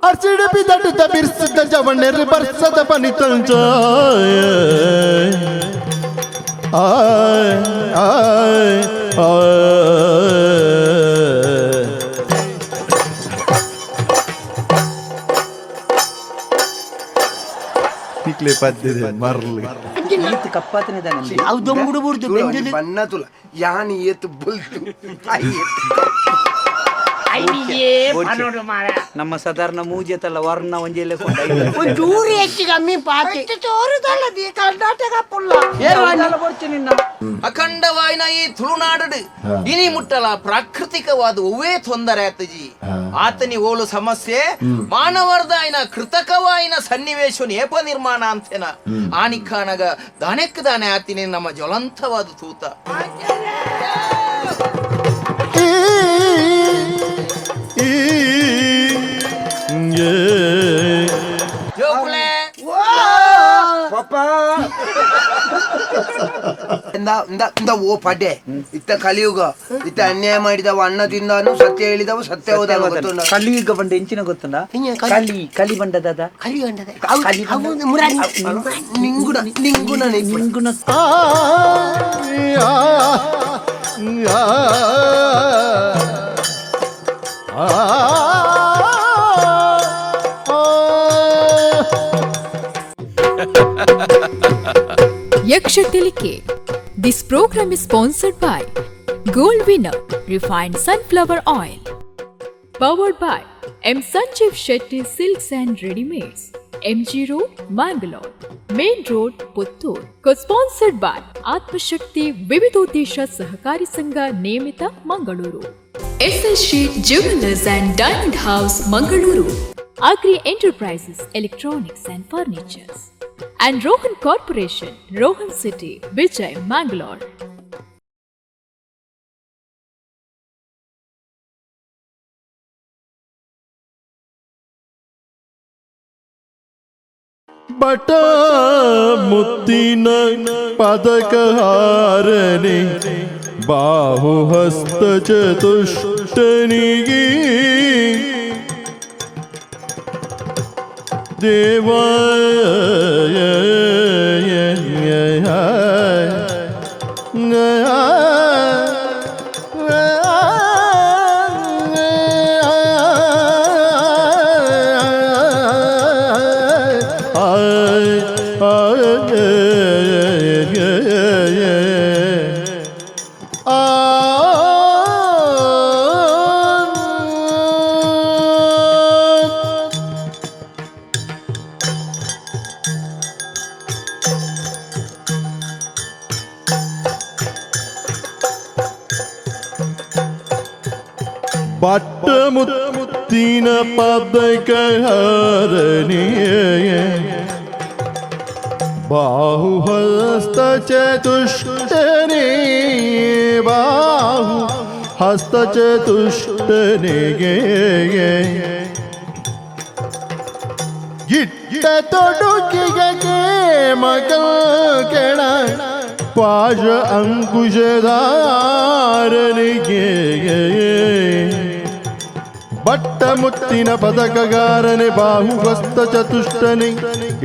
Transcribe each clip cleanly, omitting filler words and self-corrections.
ಅರ್ಸಿಡು ಬಿದಡುದ ಬಿರ್ಸದ ಜವಣೆರ್ ಬರ್ಸದ ಪನಿತಂಚ ಆಯ್ ಆಯ್ ಆಯ್. ನಿಕ್ಲೆ ಪದ್ಯದೆ ಮರ್ಲು. ಈತ್ ಕಪ್ಪಾತನೆ. ಅವು ದೊಂಬುಡು ಬುಡ್ದು ಬೆಂಜುದು. ಬಣ್ಣ ತುಲ ಯಾನ್ ಏತ್ ಬೊಲ್ತು ಆಯ್ ಏತ್. ಅಯ್ಯೇ ಪನೋಡು ಮಾರ. ನಮ್ಮ ಸಾಧಾರಣ ಮೂಜೆತಲ್ಲ ವರ್ಣ ಒಂಜೆಲೆ. ಒಂಚೂರು ಹೆಚ್ಚು ಕಮ್ಮಿ ಪಾತೆ ತೋರುದಲ್ಲದಿ ಕರ್ನಾಟಕ ಪುಲ್ಲ. ನಿನ್ನ ಅಖಂಡವಾಯಿನ ಈ ತುಳುನಾಡು ಇನಿ ಮುಟ್ಟಲ ಪ್ರಾಕೃತಿಕವಾದ ಒವ್ವೇ ತೊಂದರೆ ಆತಜಿ ಆತನಿ ಓಳು ಸಮಸ್ಯೆ ಮಾನವರ್ದಾಯಿನ ಕೃತಕವಾಯಿನ ಸನ್ನಿವೇಶನ ಏಪ ನಿರ್ಮಾಣ ಅಂತೇನ ಆನಿಕ್ಕಾನಗ ದಾನೆಕ್ ದಾನೆ ಆತಿನಿ ನಮ್ಮ ಜ್ವಲಂತವಾದ ತೂತ. ಈ ಈ ಏ. ಜೋಕುಲೆ. ಪಪ್ಪ ಇಂದ ಇಂದ ಇಂದ ಓ ಪಡ್ಡೆ ಇತ್ತ ಕಲಿಯುಗ ಇತ್ತ ಅನ್ಯಾಯ ಮಾಡಿದವ ಅನ್ನ ತಿಂದಾನು ಸತ್ಯ ಹೇಳಿದವ ಸತ್ಯ ಹೋದ ಗೊತ್ತುಂಡ. ಕಲಿಯುಗ ಬಂಡ ಎಂಚಿನ ಗೊತ್ತುಂಡ? ಇഞ്ഞ ಕಲಿ. ಕಲಿ ಕಲಿ ಬಂಡದಾದ. ಕಲಿ ಕಂಡದೆ ಅವು ಅವು ಮುರಾನಿ. ನಿಂಗುಣ ನಿಂಗುಣ. ನಿಂಗುಣ. ಆ ಆ ಆ ಆ ಆ. Yaksha Tilike. This program is sponsored by Gold Winner Refined Sunflower Oil. Powered by M. Sanjeev Shetty Silks and Readymades. MG Road, Mangalore. Main Road, Puttur. Co-sponsored by Atmashakti Vividodesha Sahakari Sangha Niyamita, Mangaluru. SS Sheet Jewelers and Diamond House, Mangaluru. Agri Enterprises, Electronics and Furnitures. And Rohan Corporation, Rohan City, Vijay, Mangalore. But ಮುತ್ತಿನ ಪದಕಹಾರನೆ ಬಾಹುಹಸ್ತ ಚತುಷ್ಟನಿಗೆ ದೇವ. But ಮುತ್ತಿನ ಪದಕಹಾರನೆ ಬಾಹುಹಸ್ತ ಚತುಷ್ಟನೆ ಬಾಹು ಹಸ್ತ ಚತುಷ್ಟನೆಗೆ ಇಟ್ಟ ತೊಡುಕಿಗೆ ಮಗಲ್ ಕೆಳ ಪಾಶ ಅಂಕುಶಧಾರನಿಗೆ. But ಮುತ್ತಿನ ಪದಕಗಾರನೆ ಬಾಹುಹಸ್ತ ಚತುಷ್ಟನೆ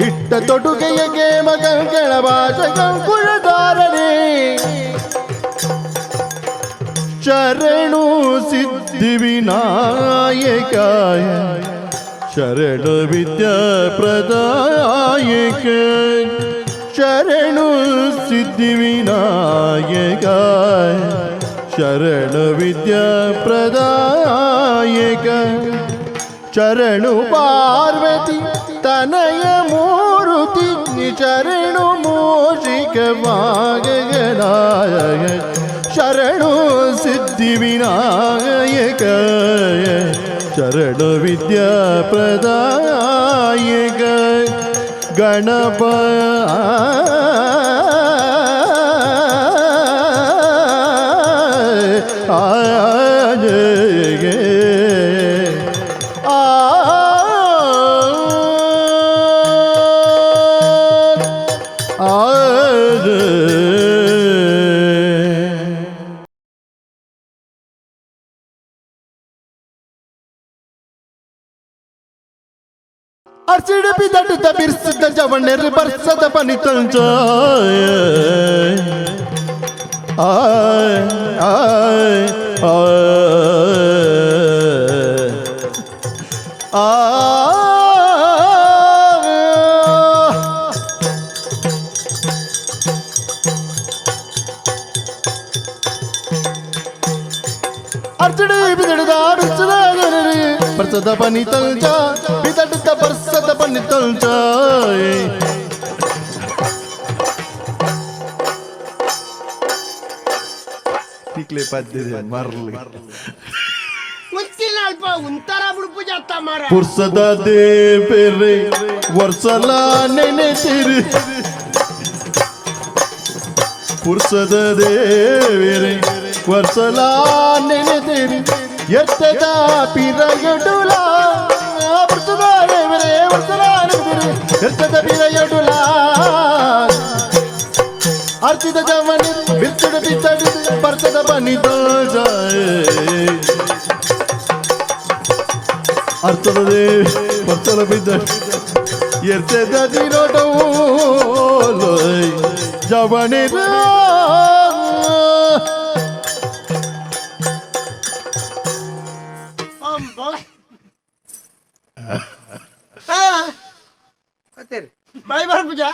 ಇಟ್ಟ ತೊಡುಗೆಯಗೆ ಮಗಂಗಳ ಭಾಷಕಂಕುಳಧಾರನೆ ಶರಣು ಸಿದ್ಧಿವಿನಾಯಕ ಶರಣ ವಿದ್ಯಾ ಪ್ರದಾಯಕ ಶರಣು ಸಿದ್ಧಿವಿನಾಯಕ ಶರಣ ವಿದ್ಯಾ ಪ್ರದಾಯಕ ಶರಣು ಪಾರ್ವತಿ ತನಯ ಮೂರುತಿ ಶರಣು ಮೂಷಿಕ ವಾಗನಾಯ ಶರಣು ಸಿದ್ಧಿವಿನಾಯಕ ಶರಣ ವಿದ್ಯಾ ಪ್ರದಾಯಕ ಗಣಪ. ಅರ್ಚಿಡ ಬಿದಡುತ್ತ ಬಿರ್ಸದ ಜವಣ್ಣೆರು ಬರ್ಸದ ಪನಿ ತಂಚ ಆಯ್ ಆಯ್ ಆ ಅರ್ಚಡಿ ಬಿದಡಿದ ಬಿರ್ಸದ ಬರ್ಸದ ಪನಿ ತಂಚ ಬಿದಡುತ್ತ ಬರ್ಸದ ಪನಿ ತಂಚ ನಿಕ್ಲೆ ಪದ್ದಿದೆ ಮರ್ಲಿ ಮುತ್ತಿನ ಅಲ್ಪ ಉಂತರ ಬುಡುಪು ಜಾತ ಮಾರ ಪುರ್ಸದ ದೇವೆರೆ ವರ್ಷಲ ನೆನೆತಿರಿ ಪುರ್ಸದ ದೇವೆರೆ ವರ್ಷಲ ನೆನೆತಿರಿ ಎತ್ತದ ಪಿರಯಡುಲ ಪುರ್ಸದ ದೇವೆರೆ ವರ್ಷಲ ನೆನೆತಿರಿ ಎತ್ತದ ಪಿರಯಡುಲ ಅರ್ಚಿತ ಜವನಿ ಬಿತ್ತಡ ಬಿತ್ತಡಿ ಬರ್ತದ ಬನ್ನಿ ಅರ್ಥದ ದೇವಿ ಬರ್ತದ ಬಿದ್ದ ಎರ್ತದ ದಿನೋಡೋಲೋಯ್ ಜವನಿ ಬಾಯ್ ಬಾರ್ ಪೂಜಾ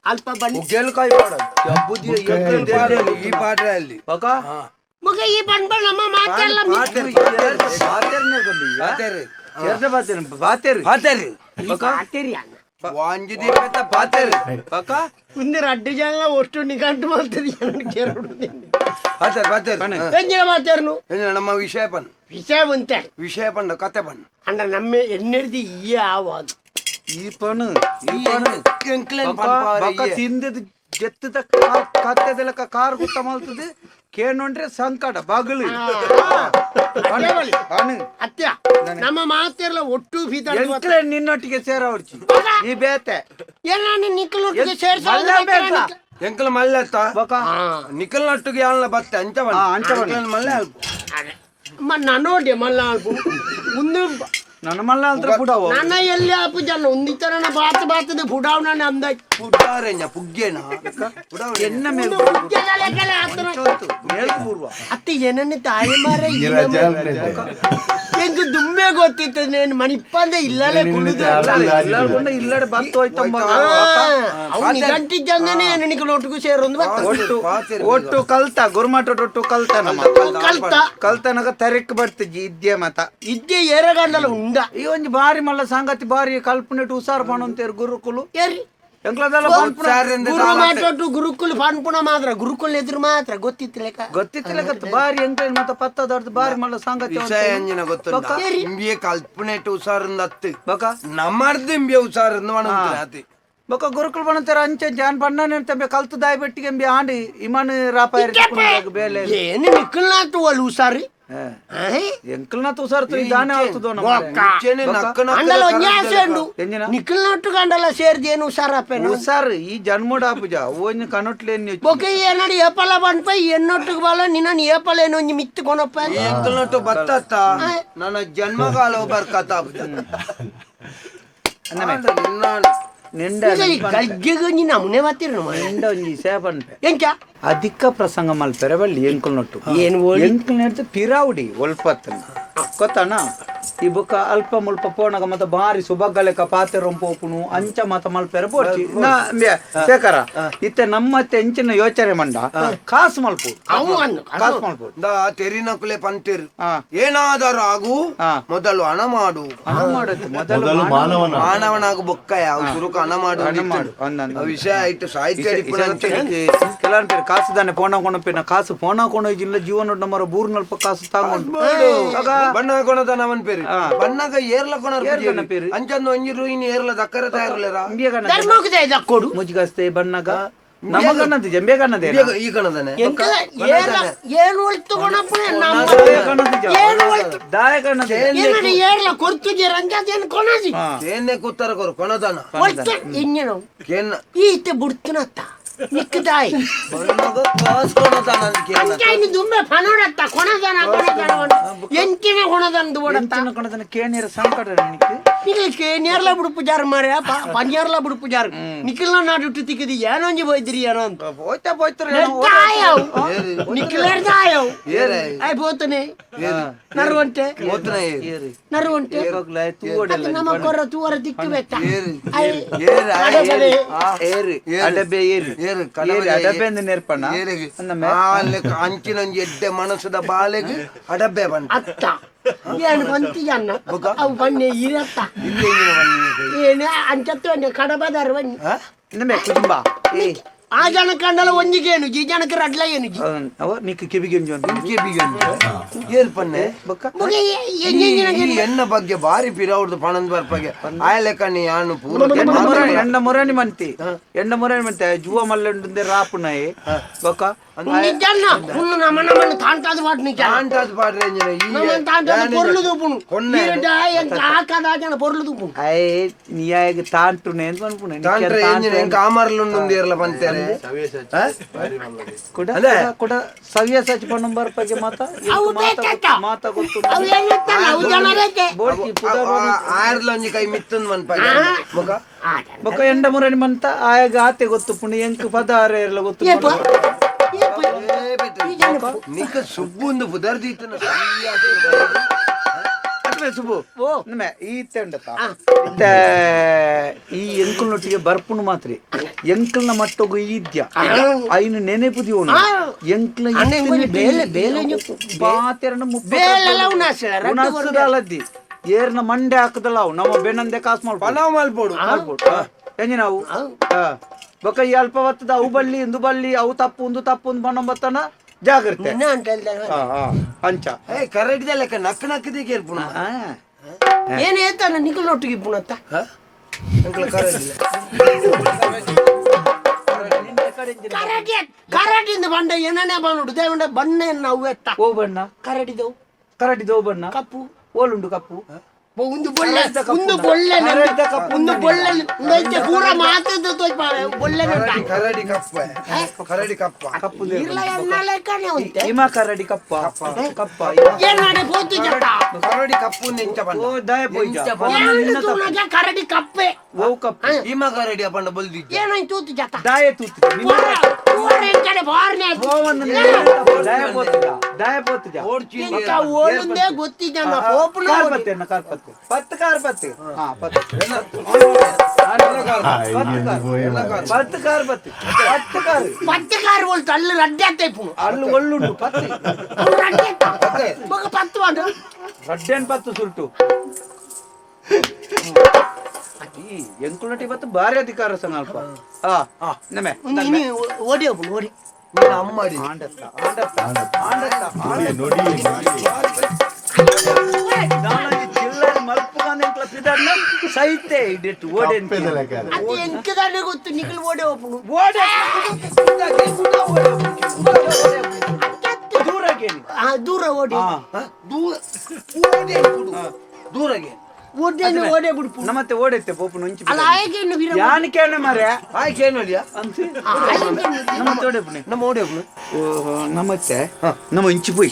ಅಲ್ಪ ಬನ್ನಿ ಉಗ್ಗೆಲ್ಕಾಯಿ ಪಾಡೋದು. ಈ ಪಾಡ್ರೆ ಅಲ್ಲಿ ಬೊಕ ಮುಗ ಈ ಬಣ್ಣ ಬಣ್ಣ ನಮ್ಮ ಮಾತೆಲ್ಲ ಪಾತೆರ್ ಪಾತೆರ್ ಬಾತೇರಿ ಪಾತೆರ್ ಪಾತೆರಿ ಅಣ್ಣ ವಾಂಜಿ ದೀಪತ್ತ ಪಾತೆರ್ ಬೊಕ ಮುಂದೆ ರಡ್ಡು ಜನ ಒಟ್ಟು ನಿಘಂಟು ಮಾಡ್ತದೆ ಕೇರಳು ಪಾತೆರ್ ಪಾತೆರ್ ಎಂಜಿನ ಮಾತಾಡ್ನು ಎಂಜಿನ ನಮ್ಮ ವಿಷಯ ಪನ್ ವಿಷಯ ಉಂಟೆ ವಿಷಯ ಪಂಡ ಕತೆ ಪನ್ ಅಂಡ ನಮ್ಮ ಎನ್ನೆಡ್ದು ಈ ಆವಾದು ಈ ಪಣು ಈ ಪಣು ಎಂಕ್ಲೆನ್ ಬೊಕ ಬೊಕ ತಿಂದದ ಜೆತ್ತದ ಕತ್ತೆದಲಕ ಕಾರ್ ಗುತ್ತ ಮಲ್ತದೆ ಕೇನೊಂಡ್ರೆ ಸಂಕಟ ಬಗಲು ಪಣು ಅತ್ಯ ನಮ್ಮ ಮಾತೆಲ್ಲ ಒಟ್ಟು ಬೀದರ್ ಎಂಕ್ಲೆ ನಿನ್ನೊಟ್ಟಿಗೆ ಸೇರವರ್ಚಿ ಈ ಬೇತೆ ಏನಾನ ನಿಕ್ಕಲೊಟ್ಟಿಗೆ ಮಲ್ಲ ಬೇತ. ಎಂಕಲ್ ಮಲ್ಲತ್ತ ಬೊಕ ನಿಕಲ್ ನಟ್ಟುಗೆ ಯಾಳ್ನ ಬತ್ತೆ ಅಂಚ ಬಣ್ಣ ಹಾ, ಅಂಚ ಬಣ್ಣ. ಎಂಕ್ಲೆನ್ ಮಲ್ಲೆ ಅಲ್ಪ ನನ್ನೋಡೆ ಮಲ್ಲ ಮುಂದೆ ನನ್ನ ಮಲ್ಲ ಅಲ್ತ್ರ ಪುಡವ ನನ್ನ ಎಲ್ಲಿ ಆಪು ಜನ ಒಂದಿತರ ಬಾತ ಬಾತದ ಪುಡಾವ್ ನಾನು ಅಂದ ಪುಡಾರೆಂಜ ಪುಗ್ಗೇನ ಎನ್ನ ಮೇಲೆ ಮೇಲ್ ಪೂರ್ವ ಅತ್ತೆ ಏನನ್ನ ತಾಯಿ ಮಾರ ಎಂಕು ದುಮ್ಮೆ ಗೊತ್ತಿತ್ತು ನೇನು ಮಣಿಪ್ಪಂದೆ ಇಲ್ಲಲೇ ಕುಡಿದು ಇಲ್ಲಡೆ ಇಲ್ಲಡೆ ಬತ್ತು ಹೋಯ್ತಮ್ಮ ಅವ್ನು ಗಂಟಿದ್ದಂಗನೆ ನಿನಗೆ ಲೋಟಗೂ ಸೇರೊಂದು ಒಟ್ಟು ಒಟ್ಟು ಕಲ್ತ ಗುರುಮಠ ಒಟ್ಟು ಕಲ್ತ ನಮ್ಮ ಕಲ್ತ ಕಲ್ತನಗ ತರಕ್ ಬರ್ತಿದ್ದಿ ಇದ್ದೆ ಮತ ಇದ್ದೆ ಏರಗಂಡಲ ಉಂಡ ಈ ಒಂಜಿ ಬಾರಿ ಮಲ್ಲ ಸಂಗತಿ ಬಾರಿ ಕಲ್ಪನೆಟ್ ಹುಷಾರ್ ಪಣಂತೇರು ಗುರುಕುಲು ಏರಿ ಎಂಕ್ಲದಲ್ಲ ಗುರು ಮಾತಾಡು ಗುರುಕುಲ್ ಪನ್ಪುಣ ಮಾತ್ರ ಗುರುಕುಲ್ ಎದುರು ಮಾತ್ರ ಗೊತ್ತಿತ್ತು ಲೆಕ್ಕ ಗೊತ್ತಿತ್ತಿಲ್ಲ ಗತ್ತು ಬಾರಿ ಎಂಕ್ಲೇನ್ ಮತ ಪತ್ತದರ್ದು ಬಾರಿ ಮಲ್ಲ ಸಂಗತಿ ವಿಷಯ ಅಂಜಿನ ಗೊತ್ತುಂಟ ಇಂಬಿಯೆ ಕಲ್ಪನೆಟ್ ಹುಷಾರಿಂದ ಅತ್ತು ಬೊಕ ನಮ್ಮರ್ದು ಇಂಬಿಯ ಹುಷಾರಿಂದ ಅತಿ ಬೊಕ ಗುರುಕುಲ್ ಬಣಂತಾರ ಅಂಚೆ ಜಾನ್ ಬಣ್ಣನೆ ತಂಬೆ ಕಲ್ತು ದಾಯಿ ಬೆಟ್ಟಿಗೆ ಎಂಬಿ ಆಂಡಿ ಇಮಾನ್ ರಾಪಾಯ ಬೇಲೆ ಏನು ನಿಕ್ಕಲ್ನಾತು వాళ్ళు ಹುಷಾರಿ ಎಂಕಲ್ನ ತುಸಾರ್ ತು ಇದಾನೆ ಆತದೋ ನಮ್ಮ ಅಂಡಲ ಒಂಜೆ ಆಸೆ ಉಂಡು ಎಂಜಿನ? ನಿಕ್ಕಲ್ನಾಟು ಗಂಡಲ ಸೇರ್ದು ಏನು ಹುಷಾರಪ್ಪೇನು ಹುಷಾರ್ ಈ ಜನ್ಮಡ ಪೂಜಾ ಓಂಜಿ ಕನೊಟ್ಲೇನ್ ಬೊಕ ಏನಾಡಿ ಏಪಲ ಬಂಡ್ಪ ಎನ್ನೊಟ್ಟಿಗೆ ಬಾಲ ನಿನ್ನ ಏಪಲ ಏನೋ ಒಂಜಿ ಮಿತ್ತು ಕೊನಪ್ಪ ಎಂಕಲ್ ನಟ್ಟು ಬತ್ತತ್ತ ನನ್ನ ಜನ್ಮಕಾಲ ಬರ್ಕತ್ತ ನಿಂಡ ಗಜ್ಜೆಗೆ ಒಂಜಿ ನಮೂನೆ ಮಾತಿರು ನಿಂಡ ಒಂಜಿ ಸೇಪನ್ಪೆ ಎಂಚ ಅಧಿಕ ಪ್ರಸಂಗ ಮಲ್ಪೆರೆ ಬಳ್ಳಿ ಎಂಕಲ್ ನೊಟ್ಟು ಏನು ಓಡಿ? ಎಂಕಲ್ ನೆಡ್ದು ಪಿರಾವುಡಿ ಒಲ್ಪತ್ತನ ಗೊತ್ತಾನ ಈ ಬುಕ್ಕ ಅಲ್ಪ ಮುಲ್ಪ ಪೋಣಗ ಮತ್ತ ಬಾರಿ ಸುಬಗ್ಗಲೆಕ ಪಾತೆರೊಂ ಪೋಪುನು ಅಂಚ ಮತ ಮಲ್ಪೆರೆ ಬೋಡ್ಚಿ ನಾ ಶೇಖರ ಇತ್ತೆ ನಮ್ಮತ್ತೆ ಎಂಚಿನ ಯೋಚನೆ ಮಂಡ ಕಾಸು ಮಲ್ಪು ಅವು ಅನ್ನು ಕಾಸು ಮಲ್ಪು ತೆರಿನಕುಲೆ ಪಂತೇರು ಹಾ. ಏನಾದರೂ ಆಗು ಹಾ. ಮೊದಲು ಹಣ ಮಾಡು ಹಣ ಮಾಡುತ್ತೆ ಮೊದಲು ಮೊದಲು ಮಾನವನ ಮಾನವನಾಗು ಬೊಕ್ಕಯ ಅವು ಸುರುಕು ಹಣ ಮಾಡು ಹಣ ಮಾಡು, ಅಂದಂದು. ಆ ವಿಷಯ ಆಯ್ತು ಸಾಹಿತ್ಯ ಕೆಲವೊಂದು ಪೇರು ಕಾಸು ದಾನೆ ಪೋಣ ಕೊಂಡಪಿನ ಕಾಸು ಪೋಣ ಕೊಂಡು ಜಿಲ್ಲ ಜೀವನ ನಮ್ಮರ ಬೂರ್ನಲ್ಪ ಕಾಸು ತಾಂಗೊಂಡು ಬಣ್ಣ ಕೊಣದ ನವನ್ ಪೇರು ಬಣ್ಣಗ ಏರ್ಲ ಕೊಣ ಏರ್ಲನ ಪೇರು. ಅಂಚಂದು ಒಂಜಿ ರೂಯಿನ ಏರ್ಲ ದಕ್ಕರ ತಯಾರ್ಲೆರ ಧರ್ಮಕ್ಕೆ ದಕ್ಕೊಡು ಮುಜ್ಜಿಗಸ್ತೆ ಬಣ್ಣಗ ನಮಗನ್ನದು ಜಂಬೆಗನ್ನದೇ ಈ ಕಣದನೆ ಎಂಕ ಏರ್ಲ ಏನು ಒಲ್ತು ಕೊನಪ್ಪನೆ ನಮ್ಮ ಏನು ಒಲ್ತು ದಾಯಕನ್ನದು ಏನಡ ಏರ್ಲ ಕೊರ್ತು ಅಂಜಾದೇನು ಕೊನಜಿ ಕೇನ್ನೆ ಕೂತರ ಕೊರು ಕೊಣದನ ಒಲ್ತು ಇನ್ನೇನು ಕೇನ್ ಈ ಇತ್ತೆ ಬುಡ್ತುನತ್ತ ನಿಕ್ಕದಾಯ್ ಕಾಸ್ ಕೊಡೋದಾನ ಅಂಚಾಯಿನ ದುಂಬೆ ಪನೋಡತ್ತ ಕೊಣದನ ಕೊಣದನ ಎಂಚಿನ ಕೊಣದನ ಓಡತ್ತ ಎಂಚಿನ ಕೊಣದನ ಕೇಣಿರ ಸಂಕಟ ನಿಕ್ಕೆ ನಿಕ್ಲಿಕ್ಕೆ ನೇರ್ಲ ಬಿಡು ಪೂಜಾರ ಮಾರ್ಯ ಪನ್ಯಾರ್ಲ ಬಿಡು ಪೂಜಾರ ನಿಖಿಲ್ನ ನಾಡು ತಿಕ್ಕಿದಿ ಏನೊಂಜಿ ಹೋಯ್ತಿರಿ ಏನೋ ಅಂತ ಹೋಯ್ತಾ ಹೋಯ್ತಾರೆ ನೆಡ್ದಾಯವ್ ನಿಖಿಲೇರ್ದಾಯವ್ ಆಯ್ ಪೋತನೆ ನರುವಂಟೆ ನರುವಂಟೆ ಅದು ನಮ್ಮ ಕೊರ ತೂವರ ದಿಕ್ಕು ಬೆತ್ತ ಅಡಬೆ ಏರಿ ಏರಿ ಅಡಬೆ ಅಂದ್ ನೇರ್ಪಣ್ಣ ಅಂದಮೆ ಅಂಚಿನೊಂಜಿ ಎಡ್ಡೆ ಮನಸ್ಸದ ಬಾಲೆಗ್ ಅಡಬ್ಬೆ ಬಂತ ಅತ್ತ ಏನು ಬಂತಿ ಅನ್ನ ಅವು ಬನ್ನಿ ಇರತ್ತ ಏನೇ ಅಂಚತ್ತು ಕಡಬದಾರ ಬನ್ನಿ ಇನ್ನೊಮ್ಮೆ ಕುಟುಂಬ ಏ ಆ ಜನಕ್ಕೆ ಒಂಜಿಗೆ ಏನು ಈ ಜನಕ್ಕೆ ರಡ್ಲ ಏನು ಅವ ನಿಕ್ಕ ಕಿವಿಗೆ ಏರ್ ಪನ್ನೆ ಬೊಕ್ಕ ಎನ್ನ ಬಗ್ಗೆ ಬಾರಿ ಪಿರವ್ರದ್ದು ಪಣಂದ್ ಬರ್ಪಗೆ ಆಯಲೆಕ್ಕಣ್ಣಿ ಯಾನು ಪೂರ ಎಣ್ಣ ಮುರಣಿ ಮಂತಿ ಎಣ್ಣ ಮುರಣಿ ಮಂತಿ ಜುವ ಮಲ್ಲಂಡುಂದೆ ರಾಪುನಾಯಿ ಬೊಕ್ಕ ನಿಜಣ್ಣ ಹುಣ್ಣು ನಮ್ಮ ನಮ್ಮನ್ನು ತಾಂಟಾದ ಪಾಟ್ ನಿಜ ತಾಂಟಾದ ಪಾಡ್ರೆ ನಮ್ಮನ್ನು ತಾಂಟಾದ ಪೊರ್ಲು ತೂಪುನು ಹಾಕದ ಜನ ಪೊರ್ಲು ತೂಪುನು I ನೀಯಾಗ ತಾಂಟುನೆ ಅಂತ ಅನ್ಪುಣೆ ತಾಂಟ್ರೆ ಎಂಜಿನ ಎಂಕ ಆಮರ್ಲುಂಡು ಇರಲ ಬಂತೇನೆ ಕೂಡ ಕೂಡ ಸವ್ಯಸಾಚಿ ಪಣ್ಣಂಬರ್ ಬಗ್ಗೆ ಮಾತಾ ಮಾತಾ ಗೊತ್ತು ಅವು ಏನಿತ್ತಲ್ಲ ಅವು ಜನ ಬೇಕೆ ಬೋಡ್ಕಿ ಪುದರ್ ಆರ್ಲೊಂಜಿ ಕೈ ಮಿತ್ತನ್ ಮನ್ಪಾಗೆ ಮುಖ ಬೊಕ್ಕ ಎಂಡ ಮುರಣಿ ಮಂತ ಆಯಾಗ ಆತೆ ಗೊತ್ತು ಪುಣಿ ಎಂಕ್ ಪದ ಆರೆ ಇರಲ ಗೊತ್ತು ನಿಕ್ಕ ಸುಬ್ಬುಂದು ಪುದರ್ದೀತನ ಸುಬ್ಬು ನಮ್ಮೆ ಈತೆ ಉಂಡತ್ತ ಇತ್ತೆ ಈ ಎಂಕಲ್ನೊಟ್ಟಿಗೆ ಬರ್ಪುನು ಮಾತ್ರ ಎಂಕಲ್ನ ಮಟ್ಟೊಗು ಈದ್ಯ ಐನು ನೆನೆಪು ದಿವನು ಎಂಕ್ಲ ಪಾತೆರನ ಮುಪ್ಪುದಾಲದ್ದಿ ಏರ್ನ ಮಂಡೆ ಹಾಕದಲ್ಲ ಅವು ನಮ್ಮ ಬೆನ್ನಂದೆ ಕಾಸು ಮಾಡ್ಬೋದು ಪಲಾವ್ ಮಲ್ಪೋಡು ಮಲ್ಪೋಡು ಎಂಜಿ ನಾವು ಬೊಕ್ಕ ಈ ಅಲ್ಪ ಬತ್ತದ ಅವು ಬಳ್ಳಿ ಇಂದು ಬಳ್ಳಿ ಅವು ತಪ್ಪು ಒಂದು ತಪ್ಪು ಒಂದು ಬಣ್ಣ ಜಾಗ್ರತೆ ಅಂಚ ಏ ಕರೆಕ್ಟ್ ಲೆಕ್ಕ ನಕ್ ನಕ್ಕದೇ ಕೇಳ್ಪುಣ ಏನು ಹೇಳ್ತಾನೆ ನಿಖಲ್ ಒಟ್ಟಿಗೆ ಇಪ್ಪುಣತ್ತ ಕರಡಿ ಕರಡಿಂದ ಬಂಡ ಏನನೇ ಬಂದು ದೇವಂಡ ಬಣ್ಣ ಎನ್ನ ಅವು ಎತ್ತ ಓ ಬಣ್ಣ ಕರಡಿದವು ಕರಡಿದವು ಬಣ್ಣ ಕಪ್ಪು ಓಲುಂಡು ಕಪ್ಪು ಒಂದು ಬೊಳ್ಳೆ ಒಂದು ಬೊಳ್ಳೆ ಒಂದು ಬೊಳ್ಳೆ ಉಂದೈತೆ ಪೂರ ಮಾತದ್ದು ತೋಯ್ಪಾವೆ ಬೊಳ್ಳೆ ಕರಡಿ ಕಪ್ಪ ಕರಡಿ ಕಪ್ಪ ಕಪ್ಪು ಇರ್ಲ ಎನ್ನ ಲೆಕ್ಕನೆ ಉಂಟೆ ಹಿಮ ಕರಡಿ ಕಪ್ಪ ಕಪ್ಪ ಏನಾಡೆ ಪೋತು ಜಟ್ಟ ಕರಡಿ ಕಪ್ಪು ನೆಂಚ ಬಣ್ಣ ಓ ದಾಯ ಪೋಯ್ಜ ಏನು ತೂನಗ ಕರಡಿ ಕಪ್ಪೆ ಓ ಕಪ್ಪು ಹಿಮ ಕರಡಿ ಬಣ್ಣ ಬಲ್ದಿದ್ದೆ ಏನಾಯ್ತು ತೂತು ಜಟ್ಟ ದಾಯ ತೂತು ಪೂರ ಪೂರ ಎಂಕಡೆ ಬಾರ್ನೆ ದಾಯ ಪೋತುಜ ದಾಯ ಪೋತುಜ ಎಂಕ ಓಳುಂದೇ ಗೊತ್ತಿದ್ದ ಪೋಪುನ ಕಾರ್ಪತ್ತೆ ಅಣ್ಣ ಕಾರ್ಪತ್ತೆ ಪತ್ತು ಕಾರ್ಪತ್ತು ಹಾ ಪತ್ತು ಪತ್ತು ಕಾರ್ ಪತ್ತು ಪತ್ತು ಕಾರ್ ಪತ್ತು ಕಾರ್ ಒಲ್ತು ಅಲ್ಲಿ ರಡ್ಡೆ ಅತ್ತ ಇಪ್ಪುನು ಅಲ್ಲಿ ಒಳ್ಳುಂಟು ಪತ್ತು ಅವ್ರು ರಡ್ಡೆ ಅತ್ತ ಬೊಕ ಪತ್ತು ವಾಂಡು ರಡ್ಡೆನ್ ಪತ್ತು ಸುಲ್ಟು ಈ ಎಂಕುಲಟಿ ಬತ್ತು ಭಾರಿ ಅಧಿಕಾರ ಸಂಗಲ್ಪ ಆ ನಮೆ ಓಡಿ ಹೋಗ್ಬು ಓಡಿ ಅಮ್ಮಾಡಿ ಆಂಡತ್ತ ಆಂಡತ್ತ ಆಂಡತ್ತ ಸೈತೆ ಇಡಿಟ್ಟು ಓಡೆ ಅದು ಎಂಕದಾನೆ ಗೊತ್ತು ನಿಖಲ್ ಓಡಿ ಹೋಗ್ಬು ಓಡೆ ದೂರಗೇನಿ ದೂರ ಓಡಿ ದೂರ ಓಡಿ ದೂರಗೆ ಓಡೇನು ಓಡೇ ಬಿಡ್ಪು ನಮ್ಮತ್ತೆ ಓಡೈತೆ ಪೋಪು ಒಂಚಿ ಅಲ್ಲ ಆಯ್ಕೆ ಇನ್ನು ಯಾನ್ ಕೇಳ ಮಾರ್ರೆ ಆಯ್ಕೆ ನೋಡಿಯಾ ನಮ್ಮತ್ತೆ ಓಡೆ ನಮ್ಮ ಓಡೆ ನಮ್ಮತ್ತೆ ನಮ್ಮ ಇಂಚು ಪೋಯ್